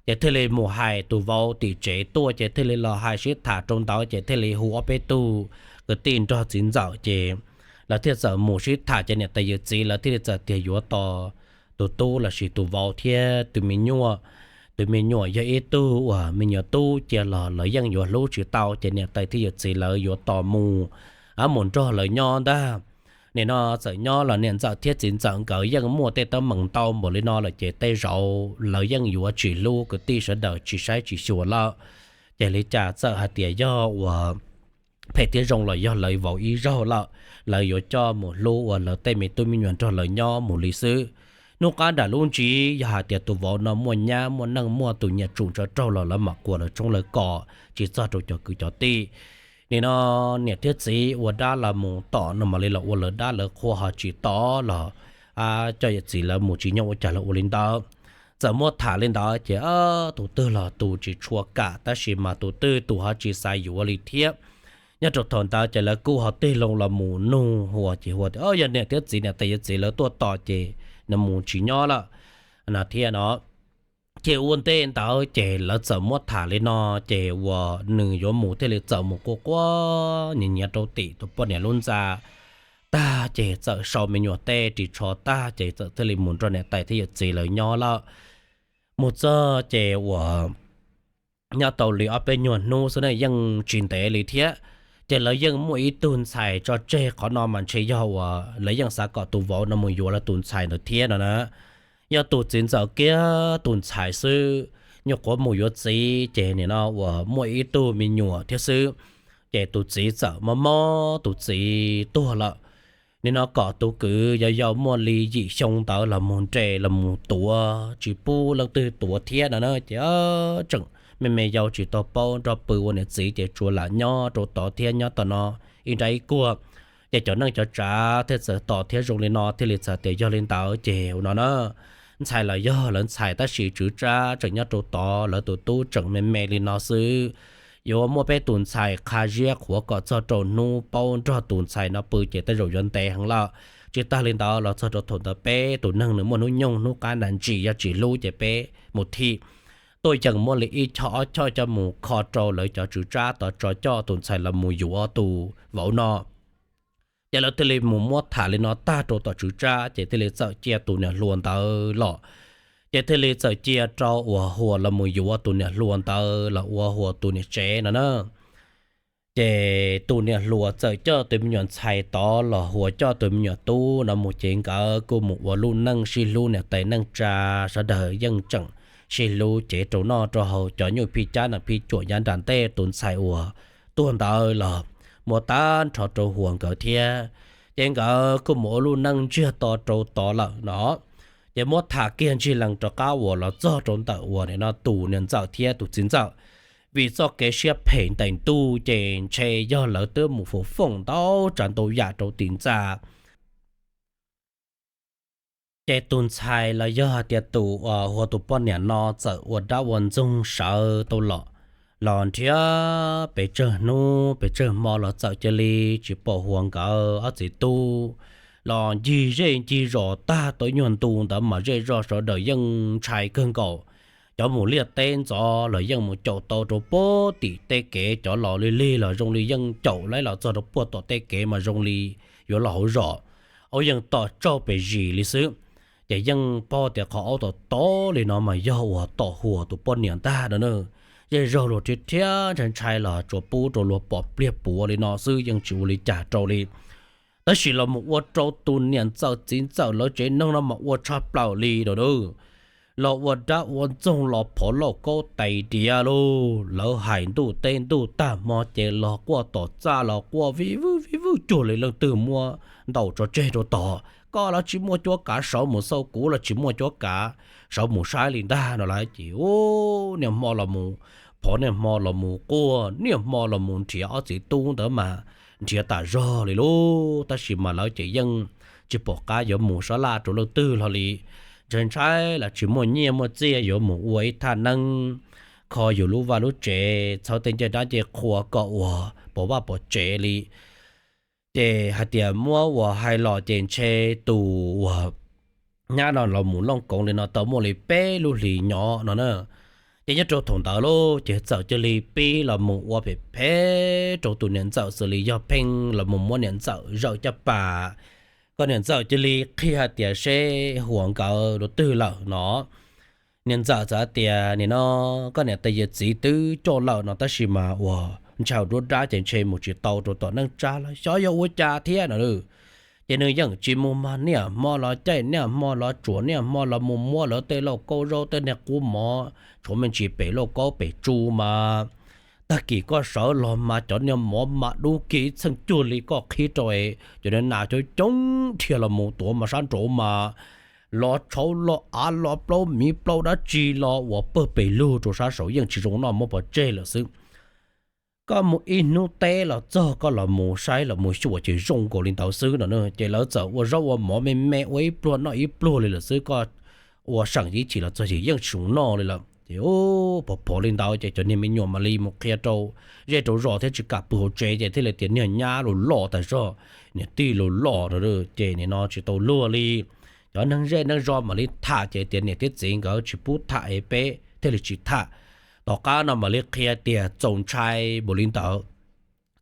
Ces thiaj li mus hais tus vauv tim tsev tuaj ces thiaj li los hais sib tham rau ntawd ces thiaj li hu ob peb tug kwv tij nrog txiv ntxawm ces lawv thiaj txawm mus sib tham ces niam tais yawm txiv lawv thiaj li txawm tias yuav tos tus tub lossis tus vauv thiab tus me nyuam. Tus me nyuam yog ib tug uas me nyuam tub cia los lawv yeej yuav hlub tsis tau ces niam tais thiab yawm txiv lawv yuav tos mus, mus nrog lawv nyob ntag. Nim no txawm nyob los niam ntxawm thiab txiv ntxawm nkawd yeej muaj tej teeb meem ntau npaum li no lawm ces tej zaum lawv yeej yuav tsis hlub kwv tij sawv daws tsis saib tsis xyuas lawm. Ces li cas txawm hais tias yog uas phem thiab zoo los yog lawv vauv ib zaug lawm, lawv yuav coj mus hlub uas lawv tej me tub me nyuam nrog lawv nyob mus li xwb. Hnub qab nram lub ntsis yog hais tias tus vauv no muaj nyab muaj neej muaj tus nyiam tsum tsawv raug los lawv mam quas lawv tshoob lawv kos tsis txog rau cov kwv cov tij. Nim no niam thiab txiv ua dab los mus tom no mam li los ua lawv dab lawv qhua ho tsis tom los coj yawm txiv lawv mus tsis nyob ua cas los ua li ntawd. Txawm muab tham li ntawd ces tus twg los tus tsis tshua kam tab sis mas tus twg tus ho tsis xav yuav li thiab. Nyob rau thaum ntawd ces lawv kuj ho tig loo los mus nug Huas ces Huas tias yog niam thiab txiv niam tais yawm txiv lawv tuaj tos ces nws mus tsis nyob lawm no thiab no. Ces ua ntej ntawd ces lawv txawm muab tham li no ces uas nws yuav mus thiaj li txawm mus quaj quaj nyiav nyiav rau tim tus poj niam lub ntxa tag ces txawm sau me nyuam tej ris tsho tag ces txawm thiaj li mus nrog niam tais thiab yawm txiv lawv nyob lawm. Mus txog ces uas nyob tau li ob peb nyuag hnub xwb ne yeej tsis ntev li thiab. Ces lawv yeej muaj ib tug ntxhais tso tseg, qhov no mas ntshe yog uas lawv yeej xav kom tus vauv no mus yuav lawv tus ntxhais ntawd thiab no na. Yog tus txiv ntxawm kiag tus ntxhais xwb, nyuam qhuav mus yuav txiv ces nim no uas muaj ib tug me nyuam thiab xwb. Ces tus txiv txawm mob mob tus txiv tuag lawm. Nim no kom tus kwv yau yau muaj li yim xyoo ntawd los mus nres los mus tuav tsis pub leej twg tuav thiab no na ces tseem me me yau tsis tau paub nrog pw ua niam txiv ces tsuas lam nyob rau tod thiab nyob tom no ib nrab ib kuag. Ces cov neej cov tsav thiaj txawm tos thiab zoo li no thiaj li txawm tias yog li ntawd ces ua no na, ntxhais los yog lawv ntxhais tab sis tswv tsab tseem nyob rau tod, lawv tus tub tseem me me li no xwb. Yuav muab peb tus ntxhais qha ziab qhuav kom txog rau hnub paub nrog tus ntxhais no pw ces tej zaum yuav ntev heev lawm. Tsis tag li ntawd los txog rau thaum ntawd peb tus neeg nws muaj hnub nyoog hnub qab nag ntsis yog tsis hlub ces peb mus thim tuaj yeem muab li ib choj ob choj coj mus kho rau lawv cov tswv tsab tod tso coj tus ntxhais los mus yuav tus vauv no. Ces lawv thiaj li mus muab tham li no tag rau tom tswv tsab ces thiaj li txawm cia tus niam hluas ntawd los. Ces thiaj li txawm cia rau uas Huas los mus yuav tus niam hluas ntawd los ua Huas tus niam tsev no na. Ces tus niam hluas txawm coj tus me nyuam ntxhais tod los Huas coj tus me nyuam tub no mus ces nkawd kuj mus ua lub neej sib hlub niam tais neej tsa, sawv daws yeej tseem sib hlub cev rau noj rau haus, cov nyuj phij cab no phij cuam yav nram ntej tus ntxhais uas tuag ntawd los muab tag nrho rau Huas nkawd thiab. Ces nkawd kuj mus ua lub neej ntsiag to rau tod lawm no. Ces muab tham kiag ntsis lees rov qab uas los txog rau ntawm uas nim no tus niam ntxawm thiab tus txiv ntxawm, vim txoj kev siab phem ntees ntuj ces ntshe yog lawv twb mus foom foom ntau tsav ntau yam rau tim ntxa. Ces tus ntxhais los yog hais tias tus uas Huas tus poj niam no txawm ua dab ua ntxoog sawv tau los, los nrhiav pes tsawg hnub pes tsawg hmo los txawm cia li tsis pom Huas nkawd ob txiv tub. Los ncig zej ncig zos tag tau ib nyuag ntu ntawd mas zej zog sawv daws yeej ntshai kawg nkaus. Cov mus liaj teb ntxov los yeej mus caum tau rau puag tim tej kev, cov los lig lig los zoo li yeej caum laib los txog rau puag tom tej kev mas zoo li yuav los hauv zos, aub yeej tom tsauj pes zis li xwb. Ces yeej paub tias qhov aub tom tod li no mas yog uas tom Huas tus poj niam ntag no na. Zej zog luag rhiab rhiab ntshai ntshai los tsuas pub rau luag pom pliag puav li no xwb yeej tsis ua li cas rau li. Tab sis los mus ua rau tus niam ntxawm txiv ntxawm lawv tsev neeg no mas ua tshaj plaws li no na. Los ua dab ua ntxoog los phov lauj kaub tais diav lauj, lawv hais ntuj teb ntuj tag hmo ces los quaj tom txaj los quaj vij vwj vij vwj cuag li leej twg muab ntaus tso tseg rau tod. Koj los tsis muaj cuab kav sawv mus xauj, kuv los tsis muaj cuab kav sawv mus saib li ntag no lauj. Ces ub, niaj hmo los mus phov, niaj hmo los mus quaj, niaj hmo los mus nrhiav ob txiv tub ntawd mas nrhiav tas zog li lauj. Tab sis mas lawv ces yeej tsis pom qab yuav mus sab laj rau leej twg hlo li. Ntshai ntshai los tsis muaj nyiaj muaj txiaj yuav mus ua ib thaj neeb kho yus lub vaj lub tsev, txhawb tej ncej dab ncej qhua kom ua pov vaj pov tsev li. Ces hais tias muab ua hais los ces ntshe tus uas nyab no los mus looj koov li no tau muaj li peb lub hlis nyob no na. Ces nyob rau thaum ntawd lauj ces txawm cia li pib los mus ua phem phem rau tus niam ntxawm xws li yog pheej los mus muab niam ntxawm zawm caj pas. Koj niam ntxawm cia li qhia hais tias seb Huas nkawd dua twg lawm no. Niam ntxawm txawm tias, nim no koj niam tais yawm txiv twb coj lawm no, tab sis mas uas ntshaus duab dab ces ntshe mus tsis tau rau tom neej tsa lawm, xyov yog ua cas thiab no. Ces nws yeej tsis mus mas niaj hmo los caij, niaj hmo los tsuam, niaj hmo los mus muab lawv tej lauj kaub zaub, tej niag qub mov, tshuav me ntsis pem lauj kaub pem tsu mas tag kis koj sawv los mas cov niag mov mas dub kiag ib txheej cuag li koj qhib rau es cov niag nas coob coob dhia los mus tuav mas sab nraud mas los tshauv los av los plaub miv plaub dab tsi los uas pawg pes lug rau sab saud yeej tsis zoo noj, muab pov tseg lawm xwb. Koj mus ib hnub teb los txog, koj los mus saib los mus xyuas ces zoo nkaus li ntawd xwb no. Ces lawv txawm ua zaub ua mov me me ua ib pluag noj ib pluag li lawm xwb, koj ua seem ib chim los txog ces yeej tsis zoo noj li lawm. Ces pov pov li ntawd ces cov niag me nyuam mam li mus qhia rau zej rau zos thiab tsis kam pw hauv tsev ces thiaj li tias niag nyab los loj tas zog, niam tij los loj no ces nim no tsis tau luag li. Cov neeg zej neeg zos mam li tham ces tias niam thiab txiv nkawd tsis pub tham es peb thiaj li tsis tham. Tom qab no mam li qhia tias txaus ntshai npaum li ntawd.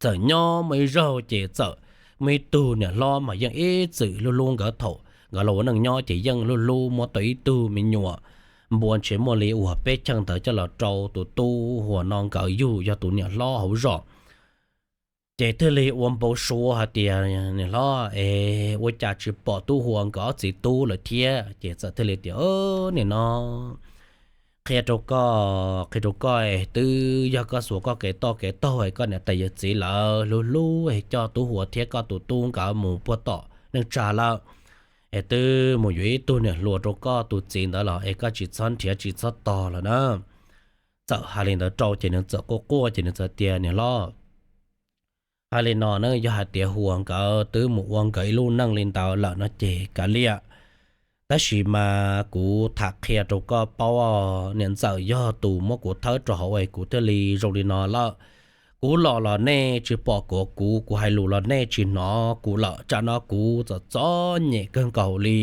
Txawm nyob muaj ib zaug ces txawm muaj ib tug niam hlob mas yeej ib txwm hlub hlub nkawd, thaum nkawd los ua neej nyob ces yeej hlub hlub muab tau ib tug me nyuam npua ntshe muaj li uas peb cheej ntawd coj los rau tus tub Huas no nkawd yug, yog tus niam hlob hauv zos. Ces thiaj li ua npau suav hais tias niam hlob es ua cas tsis pom tub Huas nkawd ob txiv tub lawm thiab. Ces txawm thiaj li tias, nim no qhia rau koj, qhia rau koj es twb yog koj xuas koj kev toj kev taug es koj niam tais yawm txiv lawv hlub hlub es coj tub Huas thiab koj tus tub nkawd mus puag tom neej tsa lawm, es twb mus yuav ib tug niam hluas rau koj tus txiv ntawd los es koj tsis txhob nrhiav tsis txhob tog lawm na. Txawm hais li ntawd rau ces nws txawm quaj quaj ces nws txawm tias, niam hlob, hais li no na, yog hais tias Huas nkawd twb mus ua nkawd ib lub neej li ntawd lawm no ces kav liam. Tab sis mas kuv tham qhia rau koj paub, niam ntxawm yog tus muab kuv thawb rau hauv es kuv thiaj li zoo li no lawm. Kuv los los nej tsis pom kuv, kuv, kuv hais lus los nej tsis hnov kuv lawm, tsam no kuv txom txom nyem kawg nkaus li.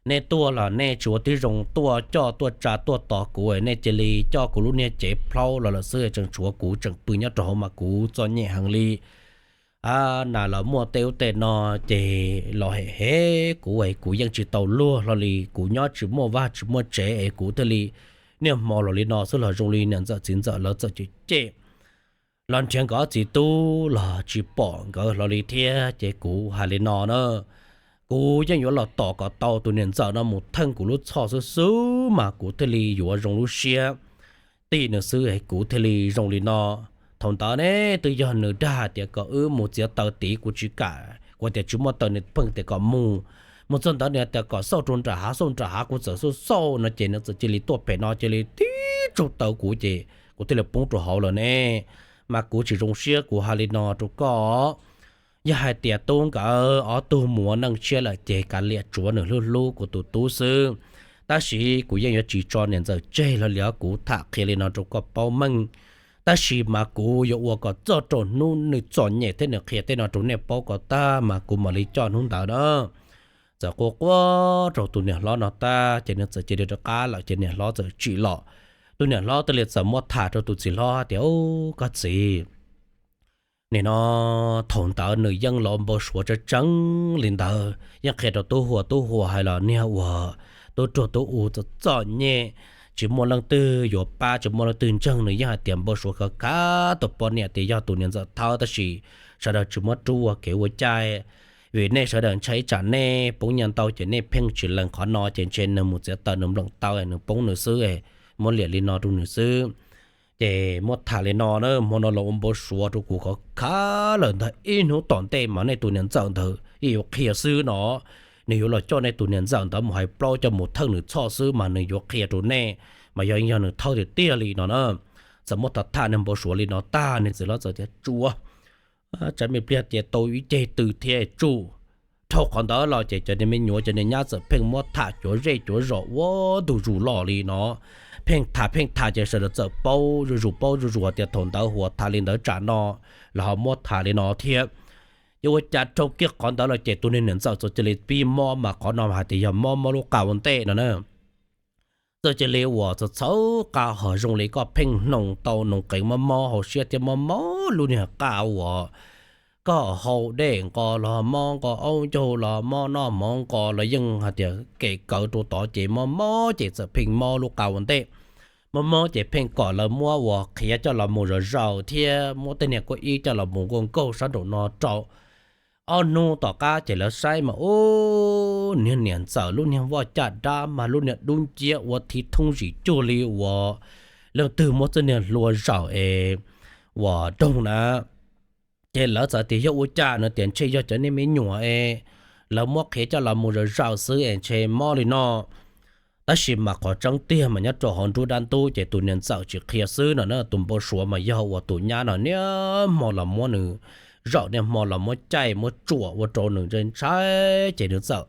Nej tuaj los nej tsis ua tib zoo tuaj coj tuaj tsa tuaj tos kuv, nej cia li coj kuv lub niag cev plaub los lawm xwb, tseem tshuav kuv tseem pw nyob rau hauv mas kuv txom nyem heev li. Nas los muaj tej ub tej no ces los hem hem kuv es kuv yeej tsis tau luag hlo li, kuv nyob tsis muaj vaj tsis muaj tsev es kuv thiaj li niaj hmo los li no xwb los zoo li niam ntxawm txiv ntxawm lawv txawm cem cem los nrhiav nkawd ob txiv tub los tsis pom nkawd hlo li thiab ces kuv hais li no na. kuv yeej yuav los tom kom tau tus niam ntxawm no mus theej kuv lub txhoj xwb xwb mas kuv thiaj li yuav zoo lub siab tim nws xwb, kuv thiaj li zoo li no. Thaum ntawd ne twb yog nws dag tias kom wb mus txiav taws tid kuv tsis kam, kuv tias tsis muaj taws, nws pheej tias kom mus. Mus txog ntawd nws tias kom xauj rau nram hav, xauj nram hav, kuv txawm xauj xauj no ces nws txawm cia li tuaj pem no cia li tib tsuj taw kuv ces kuv thiaj li poob rau hauv lawm ne. Mas kuv tsis zoo siab kuv hais li no rau koj, yog hais tias tub nkawd ob tug mus neej tshiab lawm ces kav liam tsuav nws hlub hlub kuv tus tub xwb. Tab sis kuv yeej yuav tsis tso niam ntxawm tseg los li os, kuv tham qhia li no rau koj paub meej. Tab sis mas kuv yuav ua kom txog rau hnub nws txom nyem thiab nws qhia tej no rau nej paub kom tag mas kuv mam li coj hnub ntawd na. Txawm quaj quaj rau tus niam hlob no tag ces nws txawm cia li rov qab lawm ces niam hlob txawm tsim los. Tus niam hlob thiaj li txawm muab tham rau tus txiv hlob tias, Koj txiv, nim no thaum ntawd nws yeej los npau suav tseeb tseeb li ntawd, yeej qhia rau tub huas, tub huas hais los niag uas tub ruag tub u txom txom nyem, tsis muaj leej twg yuav pab, tsis muaj leej twg ntseeg, nws yeej hais tias npau suav khav khav tus poj niam tias yog tus niam ntxawm thawb tab sis sawv daws tsis muab rub ua kev ua cai. Vim nej sawv daws ntshai tsam nej poob nyiaj ntau ces nej pheej tsis lees qhov no ces ntshe nws mus txiav taws nws nploom taw nws poob nws xwb, muab liam li no rau nws xwb. Ces muab tham li no na, hmo no los ua npau suav rau kuv khov khav lawm ntag, ib hnub tom ntej mas nej tus niam ntxawm ntawd yeej yuav qhia xwb no. Nws yuav los coj nej tus niam ntxawm ntawd mus hais plaub coj mus theej nws txhoj xwb mas nws yuav qhia rau nej, mas yog yog nws thawb tiag tiag li no na. Txawm muab tham tham niag npau suav li no tag nws txiv hlob txawm tias, Tsuav, tsam me pliag tias tau ib ceg tw thiab tsuj. Dhau qhov ntawd los ces cov niag me nyuam cov niag nyab txawm pheej muab tham cuav zej cuav zos ua ntu zus los li no. Pheej tham pheej tham ces sawv daws txawm paub zuj zus paub zuj zus tias thaum ntawd hu ua tham li ntawd tsam no, los ho muab tham li no thiab. Ces ua cas dhau kiag qhov ntawd los ces tus niag niam ntxawm txawm cia li pib mob mas qhov no hais tias yog mob mob lub qa ua ntej no na. Txawm cia li uas txawv txhawv qa ho zoo li koj pheej hnoos tau noog qees mob mob hauv siab thiab mob mob lub niag qa uas koj hau dej nqos los mob, nqos aub ncaug los mob, noj mov nqos los yeej hais tias kem kawv rau tod ces mob mob ces txawm pheej mob lub qa ua ntej. Mob mob ces pheej kom lawv muab uas qhiav coj los mus zom zaws thiab muab tej niag kuaj ib coj los mus nkaug nkaug sab nraum no rau. Ob hnub tom qab ces lawv saib mas ub, niag niam ntxawm lub niag vaj caj dab mas lub niag dub nciab ua thiv thoob zim cuag li uas leej twg muab txoj niag hlua zaum es uas doog na. Ces lawv txawm tias yog ua cas no tias ntshe yog cov niag me nyuam es lawv muab qhiav coj los mus zom zaws xwb es ntshe mob li no. Tab sis mas qhov tseeb tiag mas nyob rau hauv nruab dab ntub ces tus niam ntxawm tsis qhia xwb no na, tus npau suav mas yog uas tus nyab no niaj hmo los muab nws zaum, niaj hmo los muab caij muab tsuam ua rau nws ntshai ntshai ces nws txawm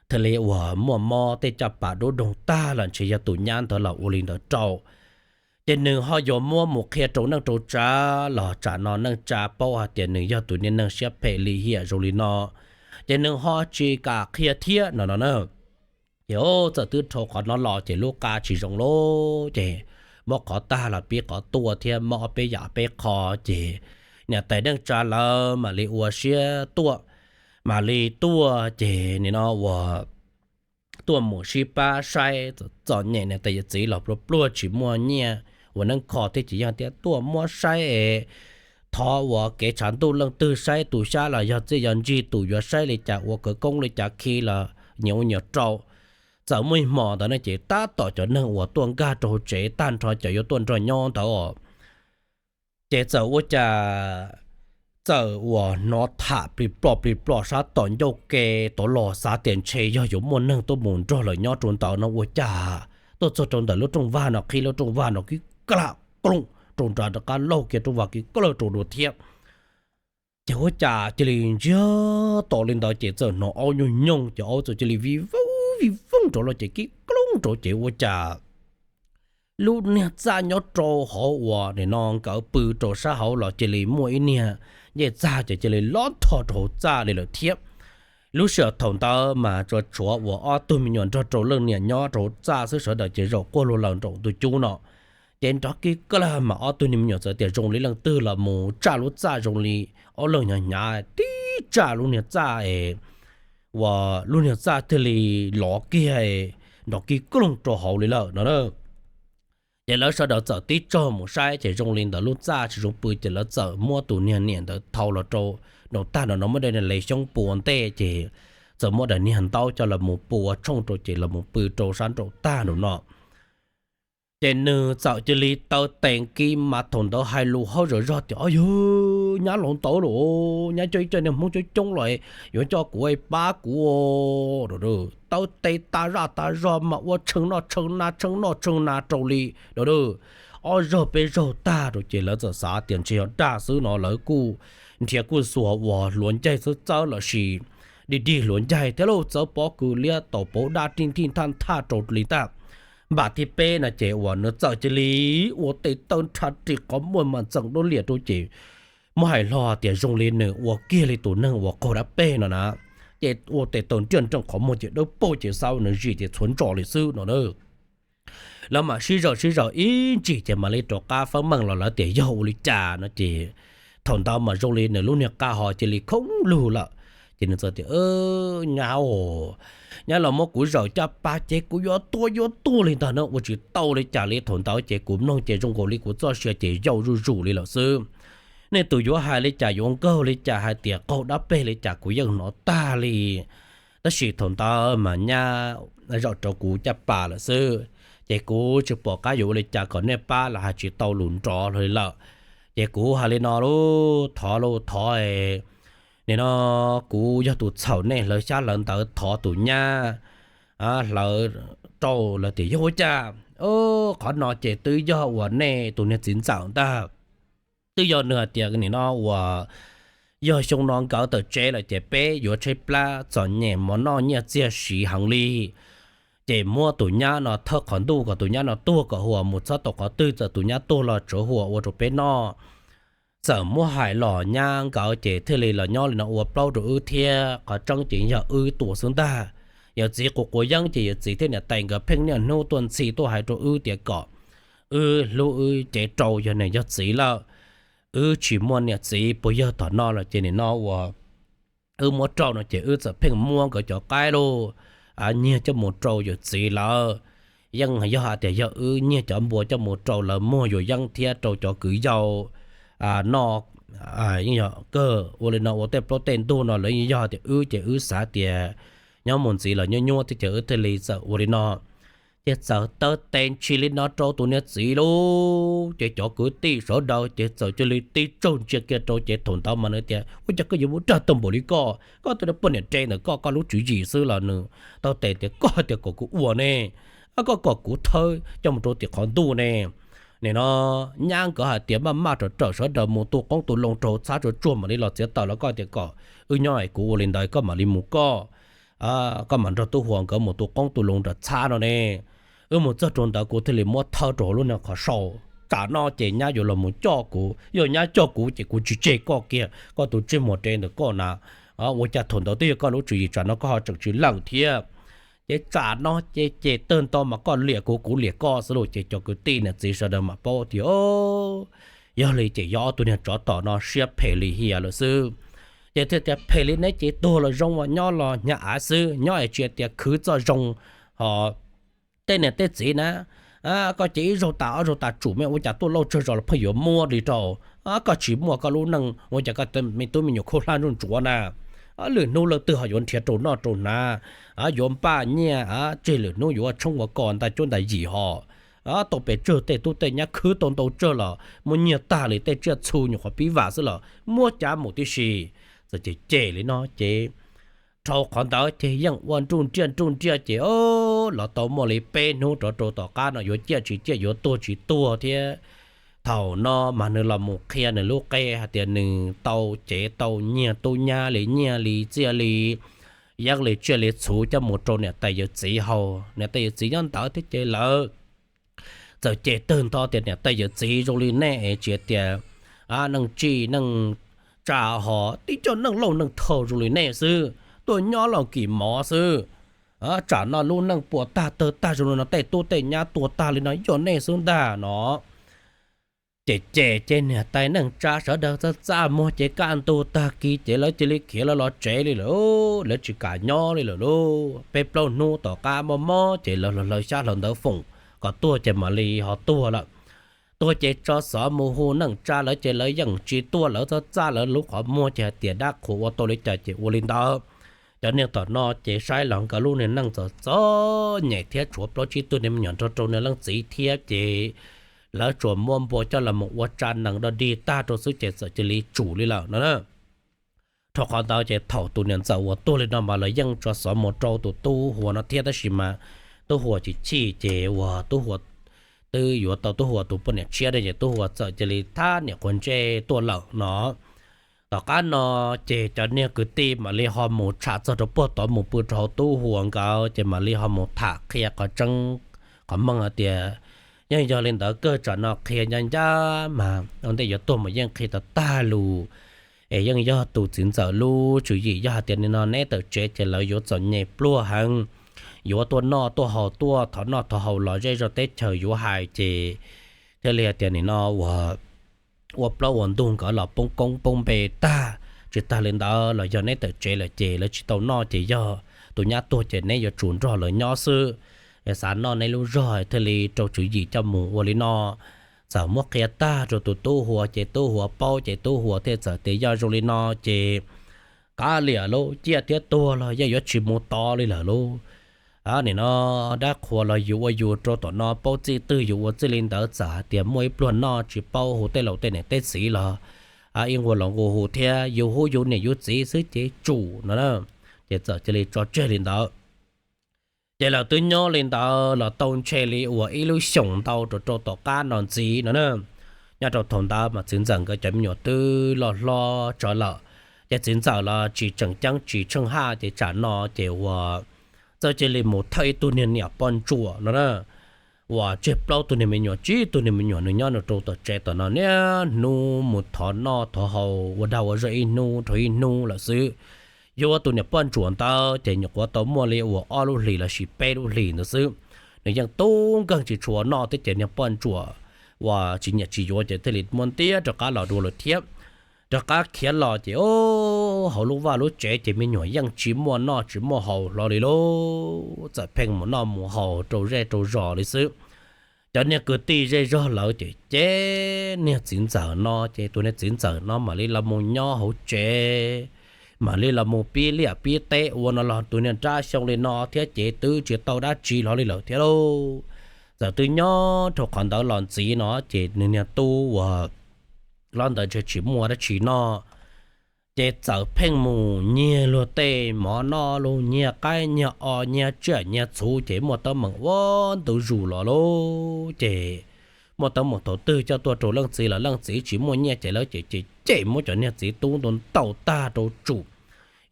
thiaj li uas muaj mob tej caj pas dub doog tag los ntshe yog tus nyab ntawd los ua li ntawd rau. Ces nws ho yuav muab mus qhia rau neej rau tsav los tsam no neej tsa paub hais tias nws yog tus niag neeg siab phem lim hiam zoo li no, ces nws ho tsis kam qhia thiab no no na. Ces txawm twb dhau qhov no los ces lub qa tsis zoo lauj, ces mob qhov tag los pib qhov tuaj thiab mob ob peb yam peb qho, ces niam tais neej tsa lawv mam li ua siab tuaj, mam li tuaj ces nim no uas tuaj mus sib pab saib txom nyem niam tais yawm txiv los pluag pluag tsis muaj nyiaj ua neeb kho thiab ces yog tias tuaj muab saib es thov uas kev tshav ntuj leej twg saib tus xyab los yog txiaj yog ntsig tus yuav saib li cas ua khawv koob li cas khi los nyias ua nyias rau. Txawm muaj ib hmo ntawd ne ces tab tom cov neeg uas tuaj nkag rau hauv tsev tag nrho cov yuav tuaj nrog nyob ntawd os, ces txawm ua cas txawm uas hnov tham plig ploj plig ploj sab tom ncauj ke tod los xav tias ntshe yog yuav muaj neeg tuaj mus nrog lawv nyob rau ntawd no ua cas tuaj txog rau ntawm lub rooj vag no qhib lub rooj vag no kiv kla klooj rau nram rov qab laug kiag rooj vag kiv klawg rau dua thiab. Ces ua cas cia li ntsiag to li ntawd ces txawm hnov aub nyooj nyooj ces aub txawm cia li vij voog vij voog rau los ces kiv kloob rau ces ua cas lub niag txaj nyob rau hauv uas nim no nkawd pw rau sab hauv los cia li muaj ib niag ncej txag ces cia li lob ntho rau hauv txaj li lawm thiab. Lub sij hawm thaum ntawd mas tsuas tshuav uas ob tug me nyuam nrog rau leej niam nyob rau hauv txaj xwb, sawv daws ces zaum quaj luag lawm nraum ntug cub no. Ces nrov kiv klag mas ob tug niag me nyuam txawm tias zoo li leej twg los mus tsaj lub txaj zoo li ob leeg hnyav hnyav tib tsaj lub niag txaj es uas lub niag txaj thiaj li lov kiag nrov kiv klooj rau hauv li lawm no na. Ces lawv sawv daws txawm tib tsaug mus saib ces zoo li ntawd lub txaj tsis zoo pw ces lawv txawm muab tus niag niam ntawd thau los rau nraum tag no no muab de niag le xyoob pua ntej ces txawm muab daim niag ntaub coj los mus pua tshooj rau ces los mus pw rau sab nraum tag nraum no. Ces nws txawm cia li taw tes kib mas thaum ntawd hais lus hauj zom zog tias, Ob yog, nyab laus ntawd los, nyab coj ib co niag Hmoob coob coob los yuav coj kuv pab kuv. Taw tes tas zaj tas zog mas ua tshee noj tshee na, tshee noj tshee na rau li, ob zaug peb zaug tag rau ces lawv txawm xav tias ntshe yog dag xwb no, lawv kuj nrhiav kuj xuas uas hluav ncaig txawb txawb los sis dig dig hluav ncaig thiab lauj, txawb pob kws liab taus pauv dab tig tig nthaj nthaj rau li ntag. Npaum thib peb no ces uas nws txawm cia li ua tes taw nrhav ris qhov muag mas ntxeem duab liam rau ces muab hais hlo tias zoo li nws ua kiag li tus neeg uas qaug dab peg no na, ces ua tes taw nriaj nreej qhov muag ces dawb paug ces xav ua nws zim ces txhuav ntsos li xwb no na. Lawv mam sib zam sib zam ib ntsis ces mam li rov qab feeb meej los lawv tias yog ua li cas no ces thaum ntawd mas zoo li nws lub niag qa ho cia li khoob lug lawm. Ces nws txawm tias, Nyab, nyab los muab kuv zawm caj pas ces kuv yuav tuag yuav tuag li ntag na, ua tsis tau li cas li. Thaum ntawd ces kuv mloog ces zoo nkaus li kuv txoj sia ces yau zuj zus li lawm xwb. Nej tus yuav hais li cas yuav nkaug li cas hais tias qaug dab peg li cas kuv yeej hnov tag li. Tab sis thaum ntawd mas nyab zawm rau kuv caj pas lawm xwb, ces kuv tsis pom qab yuav ua li cas kom nej pab los hais tsis tau lus nrov hlo li lawm. Ces kuv hais li no lauj, Thov lauj, thov, nim no kuv yog tus txhaum nej hlawv xyab hlawv ntawv thov tus nyab hlawv rau lawv tias yog ua cas, qhov no ces twb yog uas nej tus niag txiv ntxawm ntag. Twb yog nws hais tias nim no uas yog xyoo no nkawd tawm tsev lawm ces peb yuav tshaib plab txom nyem mov noj nyiaj txiag siv heev li. Ces muab tus nyab no thawb qhov ntuj kom tus nyab no tuag kom huas mus txhob tau qhov twg, txawm tus nyab tuag los tsuav huas ua rau peb noj. Txawm muab hais los nyab nkawd ces thiaj li los nyob li no ua plaub rau wb thiab, qhov tseeb ces yog wb tua xwb ntag. Yawm txiv quav quav yeeb ces yawm txiv thiab niam tais nkawd pheej niaj hnub tuaj ntxhi tuaj hais rau wb tias kom wb hlub wb cev rau, yog niam yog txiv lawm, wb tsis muaj niam txiv puas yog tom no lawm ces nim no uas wb muab rau no ces wb txawm pheej muab nkawd cov qaib lauj, nyiag coj mus rau yawm txiv lawm. Yeej yog hais tias yog wb nyiag cov npua coj mus rau lawv muag yuam yeeb thiab rau cov kwv yau noj, yeej yog kawg. Ua li no ua tej plaub tej ntug no lawv yeej yog tias wb ces wb xav tias nyob mus ntxiv los nyuaj nyuaj thiab ces wb thiaj li txawm ua li no. Ces txawm taw tes ntshis li no rau tus niag txiv lauj, ces cov kwv tij sawv daws ces txawm cia li tib tsaug ntsia kiag rau ces thaum ntawd mas nws tias ua cas koj yuav muaj dag tag npaum li koj, koj tus niag poj niam re ntawm koj, koj lub tswv yim xwb los nws taw tes tias koj tias kom kuv ua ne, koj kom kuv thawb coj mus rau tim qhov ntuj ne. Nim no nyab nkawd hais tias maj maj rawm rawm sawv daws mus tu qoob tu loo rau txhab tsuag tsuag mam li los txiav taws los koj tias kom wb nyob es kuv ua li ntawd koj mam li mus koj, koj mam nrog tub huas nkawd mus tu qoob tu loo nram txhab no ne. Wb mus txog rau ntawd kuv thiaj li muab thawb rau hauv lub niag qhov sau. Tsam no ces nyab yuav los mus coj kuv, yog nyab coj kuv ces kuv tsis tseg koj kiag, koj tus ntsej muag re ntawm koj na. Ua cas thaum ntawd twb yog koj lub tswv yim tsam no koj ho tseem tsis lees thiab. Ces tsam no ces ces tawg nto mas koj liam kuv kuv liam koj xwb lauj. Ces cov kwv tij niam txiv sawv daws mam paub tias yog li ces yog ob tug niag tsov tom no siab phem li hiam lawm xwb. Ces thiaj tias phem li neb ces tuag los zoo, nyob los hnyav av xwb, nyob es tsis tias khwv txoj zoo. Ho tej niam tej txiv na, koj ces ib zaug tas ob zaug tas tsum me, ua cas tuaj lauj tsawg zaus los pheej yuav muab li rau. Koj tsis muaj koj lub neej ua cas koj me tub me nyuam khuj hlab ntsuj ntsuav na. Lwm hnub leej twg ho yuav nrhiav rau noj rau hnav, yuav npaj nyiaj, tseg lwm hnub yuav ua tshoob ua kos ntais cuab ntais yim ho. Tau pes tsawg tej tub tej nyab khwv tau ntau tsawg los muab nyiag tag li, tej tsiaj txhu nyuam qhuav pib vam xwb los muab cav mus tib si. Txawm ces cem li no ces dhau qhov ntawd ces yeej ua nruj nriaj nruj nriaj ces los tau muaj li peb hnub rov rau tom qab no yuav ciaj tsis ciaj yuav tuag tsis tuag thiab. Thaum no mas nws los mus qhia nws lub qe hais tias nws tau cev tau nyiag tub nyab li nyiaj li txiaj li yeeb li tsiaj li txhu coj mus rau niam tais yawm txiv haus. Niam tais yawm txiv nyob ntawd thiab ces lawv txawm cem tawg nto tias niam tais yawm txiv zoo li nej es tsis tias neej tsim neej tsa ho tib co neej lauj neej thau zoo li nej xwb, tuaj nyob los kim mov xwb. Tsam no lub neej puas tag tawg tag zoo li no, tej tub tej nyab tuag tag li no yog nej xwb ntag no. Ces cem ces niam tais neej tsa sawv daws txaj txaj muag ces kaj ntug tag kis ces lawv cia li khiav lawv los tsev li lawm, lawv tsis kam nyob li lawm lauj. Peb plaub hnub tom qab mob mob ces lawv hlawv xyab hlawv ntawv foom kom tuag ces mam li ho tuag lawm. Tuag ces tso xov mus hu neej tsa lawv ces lawv yeej tsis tuaj, lawv txaj txaj lawv lub qhov muag ces hais tias dab qhuas ua tau li cas ces ua li ntawd. Cov niag tom no ces saib los nkawd lub niag neej txom txom nyem thiab tshuav plaub tsib tug niag me nyuam nrog rau niag leej txiv thiab ces lawv tsuas muab npua coj los mus ua tsa nees dog dig tag rau xwb ces txawm cia li tsum li lawm no na. Dhau qhov ntawd ces thaum tus niam ntxawm uas tuag li no mas lawv yeej tso xov mus rau tus tub huas no thiab tab sis mas tub huas tsis chim ces uas tub huas twb yuav tau tub huas tus poj niam tshiab ne ces tub huas txawm cia li thab niam quas ntsej tuaj lawm no. Tom qab no ces cov niag kwv tij mam li ho mus tsham txog rau puag tod mus pw rau hauv tub huas nkawd ces mam li ho mus tham qhia qhov tseeb qhov meej hais tias yeej yog li ntawd kawg, tsam no qhia ncaj ncaj mas ua ntej yuav tuag mas yeej qhia tag tag lus. Es yeej yog tus txiv ntxawm lub tswv yim, yog hais tias nim no neb tawm tsev ces lawv yuav txom nyem pluag heev, yuav tuaj noj tuaj haus, tuaj thov noj thov haus los zej zog teb chaws yuav hais ces thiaj li hais tias nim no uas ua plaub ua ntug nkawd los poob koob poob npe tag. Tsis tag li ntawd los yog neb tawm tsev lawm ces lawv tsis tau noj ces yog tus nyab tuag ces neb yuav tsum nrog lawv nyob xwb. Xav noj neb lub zog thiaj li rau tswv yim coj mus ua li no. Txawm muab qhia tag rau tus tub huas ces tub huas paub ces tub huas thiaj txawm tias yog zoo li no ces kav liam lauj, ciaj thiab tuag los yeej yuav tsis mus tod li lawm lauj. Nim no dab qhuas los yus ua yus rau tom no, paub txij twg yus ua txij li ntawd, txawm hais tias muaj ib pluag noj tsis paub hu tej laus tej niam tej txiv los ib nqua los nqua hu thiab yus hu yus niam yus txiv xwb ces tsum no na. Ces txawm cia li tso tseg li ntawd. Ces lawv twb nyob li ntawd los tau ntshe li uas ib lub xyoos ntau rau rau tom qab no ntxiv no na. Nyob rau thaum ntawd mas txiv ntxawm nkawd cov me nyuam twb loj hlob tsawv lawm, ces txiv ntxawm los tsis tseem ceeb tsis tsheej haj ces tsam no ces uas txawm cia li mus thawj ib tug niag niam poj ntsuam no na. Uas tseg plaub tug niag me nyuam tsib tug niag me nyuam nws nyob nws rau tom tsev tom no niaj hnub mus thov noj thov haus ua dag ua zog ib hnub dhau ib hnub lawm xwb. Yuav tus niam poj ntsuam ntawd ces nyuam qhuav tau muaj li uas ob lub hlis los sis peb lub hlis ntawd xwb. Nws yeej tub nkeeg tsis tshua noj thiab ces niag poj ntsuam uas tsis nyiam tsis yuav ces thiaj li muab ntiab rov qab los dua lawm thiab. Rov qab khiav los ces hauv lub vaj lub tsev ces me nyuam yeej tsis muaj noj tsis muaj haus hlo li lauj, txawm pheej mus noj mus haus rau zej rau zos li xwb. Cov niag kwv tij zej zog lawv ces cem niag txiv ntxawm no ces tus niag txiv ntxawm no mam li los mus nyob hauv tsev, mam li los mus pib liaj pib teb ua no los tus niag nrab xyoo li no thiab ces twb tsis tau dab tsi hlo li lawm thiab lauj. Txawm twb nyob rau qhov ntawd los ntxiv no ces nws niag tub uas hlob ntawd ntshe tsis muaj dab tsi noj, ces txawm pheej mus nyiag luag tej mov noj los nyiag qaib nyiag o nyiag tsiaj nyiag txhuv ces muaj teeb meem ua ntu zus los lauj. Ces muaj teeb meem thaum twg coj tuaj rau leej txiv los leej txiv tsis muaj nyiaj ces lawv ces cem cem muab cov niag txiv tub ntaus tag rau tsum,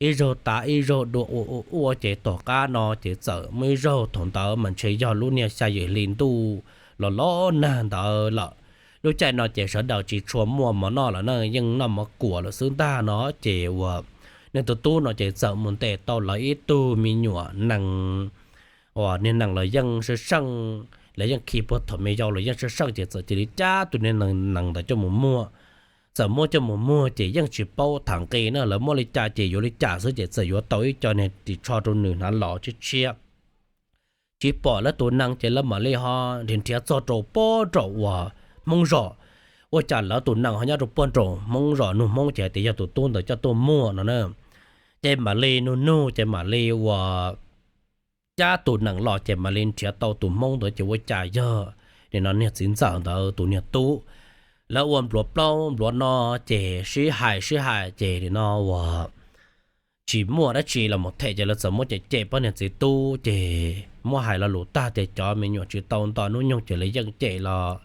ib zaug tas ib zaug dua ua ua ua ces tom qab no ces txawm muaj ib zaug thaum ntawd mas ntshe yog lub niag xya yim hli ntuj los los nag ntawd lawm. Lub caij no ces sawv daws tsis tshua muaj mov noj lawm na, yeej noj mov kuam lawm xwb ntag no ces uas nws tus tub no ces txawm mus ntes tau lawv ib tug me nyuam nees uas niag nees los yeej seej seej, lawv yeej khi puag thaum me yau los yeej seej seej ces txawm cia li cab tus niag nees ntawd coj mus muag. Txawm muab coj mus muag ces yeej tsis paub tham nqi na, lawv muab li cas ces yuav li cas xwb ces txawm yuav tau ib co niag ris tsho rau nws hnav los tshiab tshiab. Tsis pom lawv tus nees ces lawv mam li ho nrhiav nrhiav txog rau puag nraum uas Hmoob zos. Ua cas lawv tus nees ho nyob rau puag nraum Hmoob zos, nug Hmoob ces hais tias yog tus tub ntawd coj tuaj muag no na. Ces mam li nug nug ces mam li uas cab tus nees los ces mam li nrhiav tau tus Hmoob ntawd ces ua cas yog nim no niag txiv ntxawm ntawd tus niag tub. Lawv ua npluav plaub npluav no ces sib hais sib hais ces nim no uas tsis muaj dab tsi los mus them ces lawv txawm muab cem cem pab niag txiv tub ces muab hais lo lus tag tias cov me nyuam tsis tau nto hnub nyoog ces lawv yeej cem los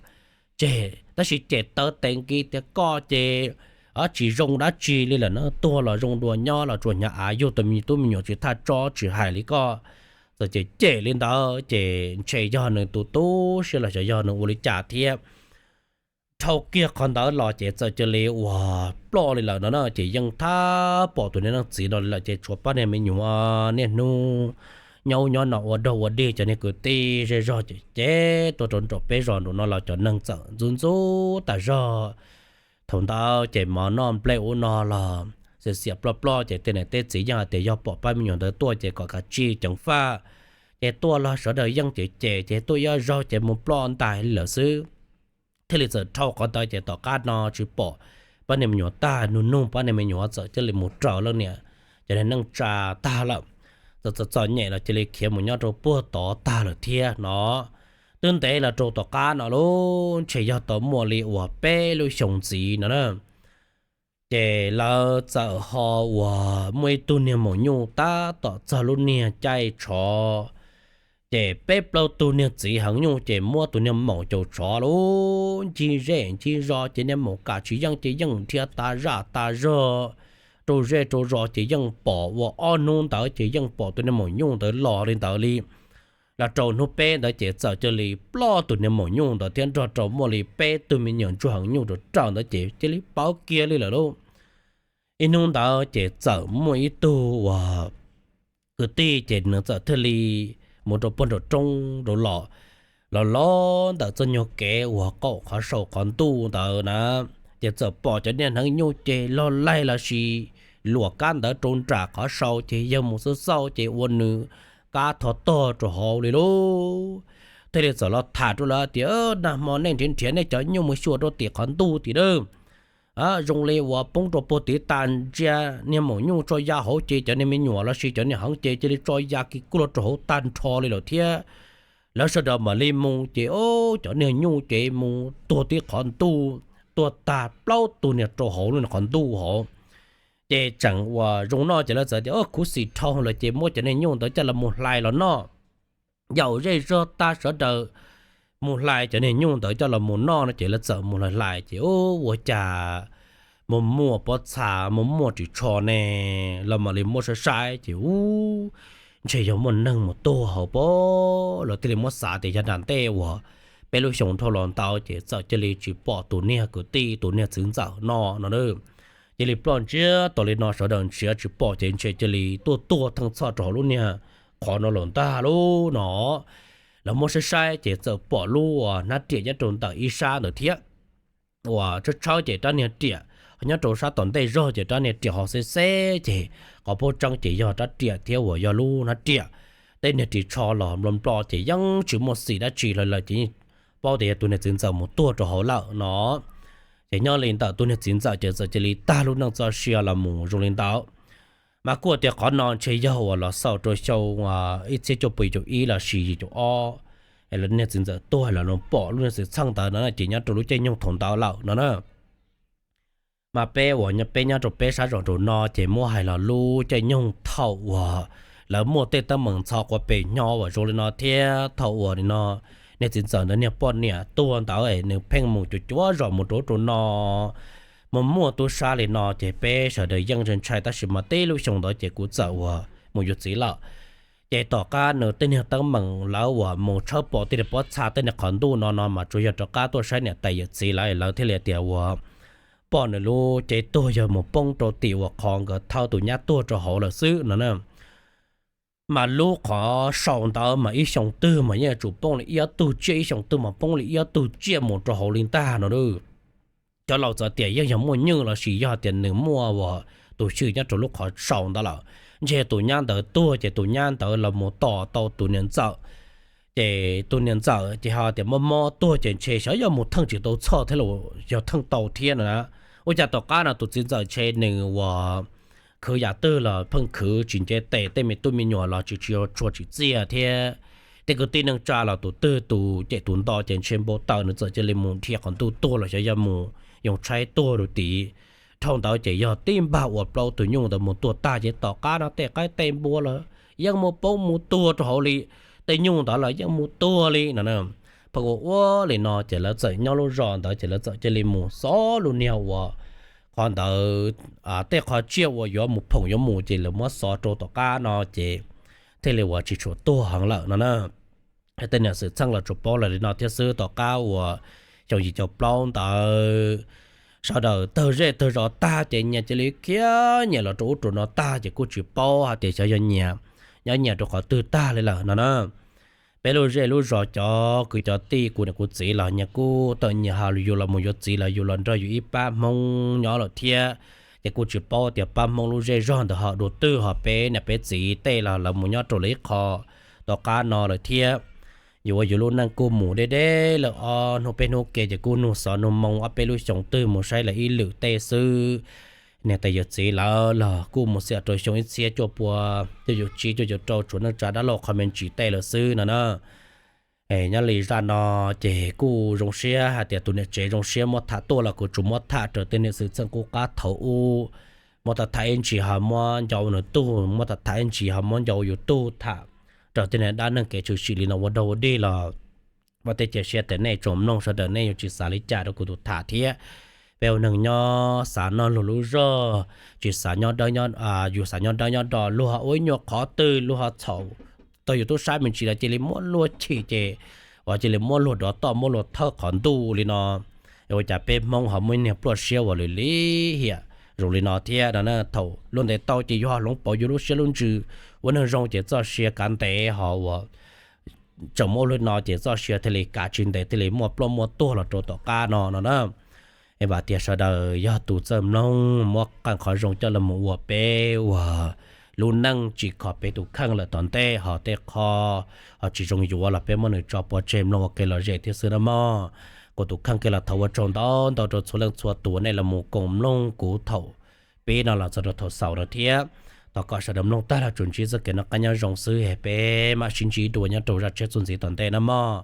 tseg tab sis cem tawv tes nki tias koj ces tsis zoo dab tsi li lawm na, tuag los zoo dua nyob los tsuas hnyav av yug tau me tub me nyuam tsis thaj tsob tsis hais li koj. Txawm cem cem li ntawd ces ntshe yog nws tus tub siab los xyov yog nws ua li cas thiab. Dhau kiag qhov ntawd los ces txawm cia li uas ploj li lawm no na, ces yeej thab pom tus niag leej txiv no li lawm ces tshuav pab niag me nyuam niaj hnub nyob ub nyob no ua dog ua dig, cov niag kwv tij zej zog ces cem tuaj rau nraum peb zos nraum no los cov neeg txawm ntxub ntxub tas zog. Thaum ntawd ces mov noj nplej ub no los xiam xiam ploj ploj ces tej niam tej txiv yeej hais tias yog pom pab me nyuam ntawd tuaj ces kom kav tsij ceev faj. Ces tuaj los sawv daws yeej cem cem ces tuaj ib zaug ces mus ploj ntais li lawm xwb. Thiaj li txawm dhau qhov ntawd ces tom qab no tsis pom pab niag me nyuam tag, nug nug pab niag me nyuam txawm cia li mus raws leej niam, cov neej tsa tag lawm. Txom txom nyem los cia li khiav mus nyob rau puag tod tag lawm thiab no. Twb ntev los rau tom qab no lauj, ntshe yog tau muaj li uas peb lub xyoo ntxiv no na, ces lawv txawm ho uas muaj ib tug niag maum nyuj tab tom txog lub niag caij tshov, ces peb plaub tug niag txiv heev nyuj ces muab tus niag maum caum tshov lauj, ncig zej ncig zos ces niag maum kam tsis yeej ces yeej dhia tas zaj tas zog rau zej rau zos ces yeej pom ua ob hnub ntawd ces yeej pom tus niag maum nyuj ntawd los li ntawd li. Los rau hnub peb ntawd ces txawm cia li ploj tus niag maum nyuj ntawd thiab nrog rau muaj li peb tug me nyuam ntsuag heev nyuj rau raws ntawd ces cia li pawv kiag li lawm lauj. Ib hnub ntawd ces txawm muaj ib tug uas kwv tij ces nws txawm thiaj li mus rau puag nram roob rau los, los los ntawm txoj nyuag kev uas qaum qhov saum qhov ntuj ntawd na, ces txawm pom cov niag hneev nyuj ces log laig los sis luam kab ntawd rau nram qhov saud ces yawg mus xauj xauj ces ua nws kab thov tog rau hauv li lauj. Thiaj li txawm los tham rau lawv tias, Nag hmo nej nrhiav nrhiav nej cov nyuj mus xyuas rau tim qhov ntuj tim dawb zoo li uas poob rau puag tid tas, ntsia niag maum nyuj tso ya hauv ces cov niag me nyuam los sis cov niag heev ces cia li tso ya kis kuj los rau hauv tag nrho li lawm thiab. Lawv sawv daws mam li mus ces cov niag nyuj ces mus tuag tib qhov ntuj, tuag tag plaub tug niag rau hauv lub qhov ntuj hauv. Ces tseem uas zoo noj ces lawv txawm tias, Khuv xim dhau lawm ces muab cov niag nyuj ntawd coj los mus hlais los noj. Yaum zej zog tag sawv daws mus hlais cov niag nyuj ntawd coj los mus noj no ces lawv txawm mus hlais hlais ces ua cas mus muaj pob txha mus muaj ris tsho ne, los mam li muab saib saib ces ub, ntshe yog muaj neeg mus tuag hauv pob. Lawv thiaj li muab xav tias yog nram ntej uas peb lub xyoo dhau los ntawd ces txawm cia li tsis pom tus niag kwv tij tus niag txiv ntxawm no no. Cia li ploj ntsiag to li no sawv daws nrhiav tsis pom ces ntshe cia li tuaj tuag theej txhoj rau hauv lub niag qhov no lawm ntag lauj no. Lawv muab saib saib ces txawm pom lub hnab riam nyob rau ntawm ib sab ntawd thiab, uas tshawb tshawb ces rab niag riam nyob rau sab tom ntej zog ces rab niag riam ho xeb xeb ces qhov paub tseeb ces yog rab riam thiab uas yog lub hnab riam. Tej niag ris tsho los nplo nplo ces yeej tsis muaj xim dab tsi hlo lawm ces yeej paub tias yog tus niag txiv ntxawm mus tuag rau hauv lawm no. Ces nyob li ntawm tus niag txiv ntxawm ces txawm cia li tag lub neej txoj sia los mus zoo li ntawd. Mas kuj tias qhov no ntshe yog uas los xaus rau xyoo ib txhiab cuaj puas yim caum ib los sis yim caum ob, niag txiv ntxawm tuag los pom lub niag xwm txheej ntawd no ces nyob rau lub caij nyoog thaum ntawd lawm no na. Mas peb uas peb nyob rau peb sab zos rau no ces muab hais los lub caij nyoog thaum uas lawv muaj tej teeb meem ntxhov quav pem nyo uas zoo li no thiab thaum uas li no niag txiv ntxawm ntawd niag poj niam tuag ntawd nws pheej mus cuav cuav zos mus rau ub rau no, mus muaj tub sab li no ces peb sawv daws yeej ntshai ntshai tab sis mas tib lub xyoo ntawd ces kuv txawm uas mus yuav txiv lawm. Ces tom qab nws tej niag teeb meem lawv uas mus tshawb pom tej niag pob txha tej niag qhov ntuj no no mas tsuas yog rov qab tuaj saib niam tais yawm txiv lawv, lawv thiaj li tias uas pom nws lub cev tuag yog mus poob rau tim uas qhov nkawd thawb tus nyab tuag rau hauv lawm xwb no na. Mas lub qhov sau ntawd mas ib xyoo twg mas yeej yuav tsum poob li ib ob tug tsiaj, ib xyoo twg mas poob li ib ob tug tsiaj mus rau hauv li ntag no. Cov laus txawm tias yeej yog muaj nywj los sis yog tias nws muaj uas tus xyw nyob rau lub qhov sau ntawd lawm. Ntshe tus nyab ntawd tuag ces tus nyab ntawd los mus tom tau tus niam ntxawm, ces tus niam ntxawm ces ho tias mob mob tuag ces ntshe xyov yog mus theej tsis tau txhoj thiab los yog theej tau thiab no na. Ua cas tom qab no tus txiv ntxawm ntshe nws uas khwv yam twg los pheej khwv tsis nce tes, tej me tub me nyuam los tsis tsis tshua tsim txiaj thiab. Tej kwv tij neej tsa los tus twg tus cem tus nto ces ntshe npau taws nws txawm cia li mus dhia qhov ntuj tuag los xyov yog mus yoo tshaib tuag rau tid. Dhau ntawd ces yog tib npag uas plaub tus nyuj ntawd mus tuag tag ces tom qab no tej qaib tej npua los yeej mus poob mus tuag rau hauv li, tej nyuj ntawd los yeej mus tuag li no. Pheej ua ua li no ces lawv txawm nyob lub zos ntawd ces lawv txawm cia li mus xov lub niag uas qhov ntawd, tej qhov tsiaj uas yuav mus phoom yuav mus ces lawv muab xov rau tom qab no ces thiaj li uas tsis tshua tuag heev lawm no na. Tej niam xwm txheej los tsuas paub lawm li no thiab xwb. Tom qab uas xyoo yim caum plaub ntawd sawv daws tawg zej tawg zos tag ces nyias cia li khiav nyias los rau ub rau no tag ces kuj tsis paub hais tias xyov yog nyias nyob nyias rau qhov twg tag li lawm no na. Peb lub zej lub zos cov kwv cov tij kuv niam kuv txiv los nyias kuj tawm nyias ho yus los mus yuav txiv los yus los nrog yus ib pab Hmoob nyob lawm thiab. Ces kuj tsis paub tias pab Hmoob lub zej zog ntawd ho dua twg, ho peb niam peb txiv tej los lawv mus nyob rau lawv ib qho tom qab no lawm thiab. Yus ua yus lub neej kuj mus deb deb lawm, ob hnub peb hnub ke ces kuj nug xov nug moo ob peb lub xyoo twg mus saib lawv ib lwm tej xwb. niam tais yawm txiv lawv los kuj mus xiam rau xyoo ib txhiab cuaj pua cuaj caum tsib cuaj caum rau tsuas neej tsa dab laug qhov me ntsis tej lawm xwb no na. Nyob li zaj no ces kuj zoo siab hais tias tus niam tsev zoo siab muab tham tuaj los kuv tsuas muab tham raws tej niam xwm txheej qub qab thaum ub. Muab tham tham ib ntsis ho muab nco ua nws tug, muab tham tham ib ntsis ho muab nco ua yus tug tham raws tej niag dab neeg kev tshwm sim li no ua dog ua dig los. Ua tej cia siab tias nej tsoom mloog sawv daws nej yuav tsis xav li cas rau kuv tus tham thiab. Peb ua neeg nyob xav noj luag lub zog, tsis xav nyob dawb, yus xav nyob dawb nyob do, luag ua ib nyuag qhov twg luag ho txhaum tau yus tub sab me ntsis los cia li muab luag chim ces uas cia li muab luag dov toj muab luag thawb qhov ntuj li no. Ua cas peb Hmoob ho muaj ib niag pluaj siab uas lwm li hiam zoo li no thiab no na. Thaum luag ntes tau ces yus ho hloov pauv yus lub siab lub ntsws, ua neeg zoo ces txoj sia kav ntev ho uas tseem muaj ua luaj no ces txoj sia thiaj li kav tsis ntev thiaj li muaj ploj muaj tuag los rau tom qab no no na. Es vam tias sawv daws yog tus txawj mloog muab qee qhov zoo coj los mus ua peb ua lub neej tsim kho peb tus kheej lawm tom ntej ho tej qho ho tsis zoo yuav los peb muab nws tso pov tseg mloog ua kev lom zem thiab xwb no mog. Kuv tus kheej kiag los thov ua tsaug ntau ntau rau txhua leej txhua tus nej los mus koom mloog kuv thaum pib no los txog rau thaum xaus no thiab. Thov kom sawv daws mloog tag los tsuas ntsib txoj kev noj qab nyob zoo xwb es peb mam sib ntsib dua nyob rau zaj tshiab txuas ntxiv tom ntej no mog.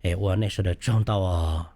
Es ua nej sawv daws tsaug ntau os.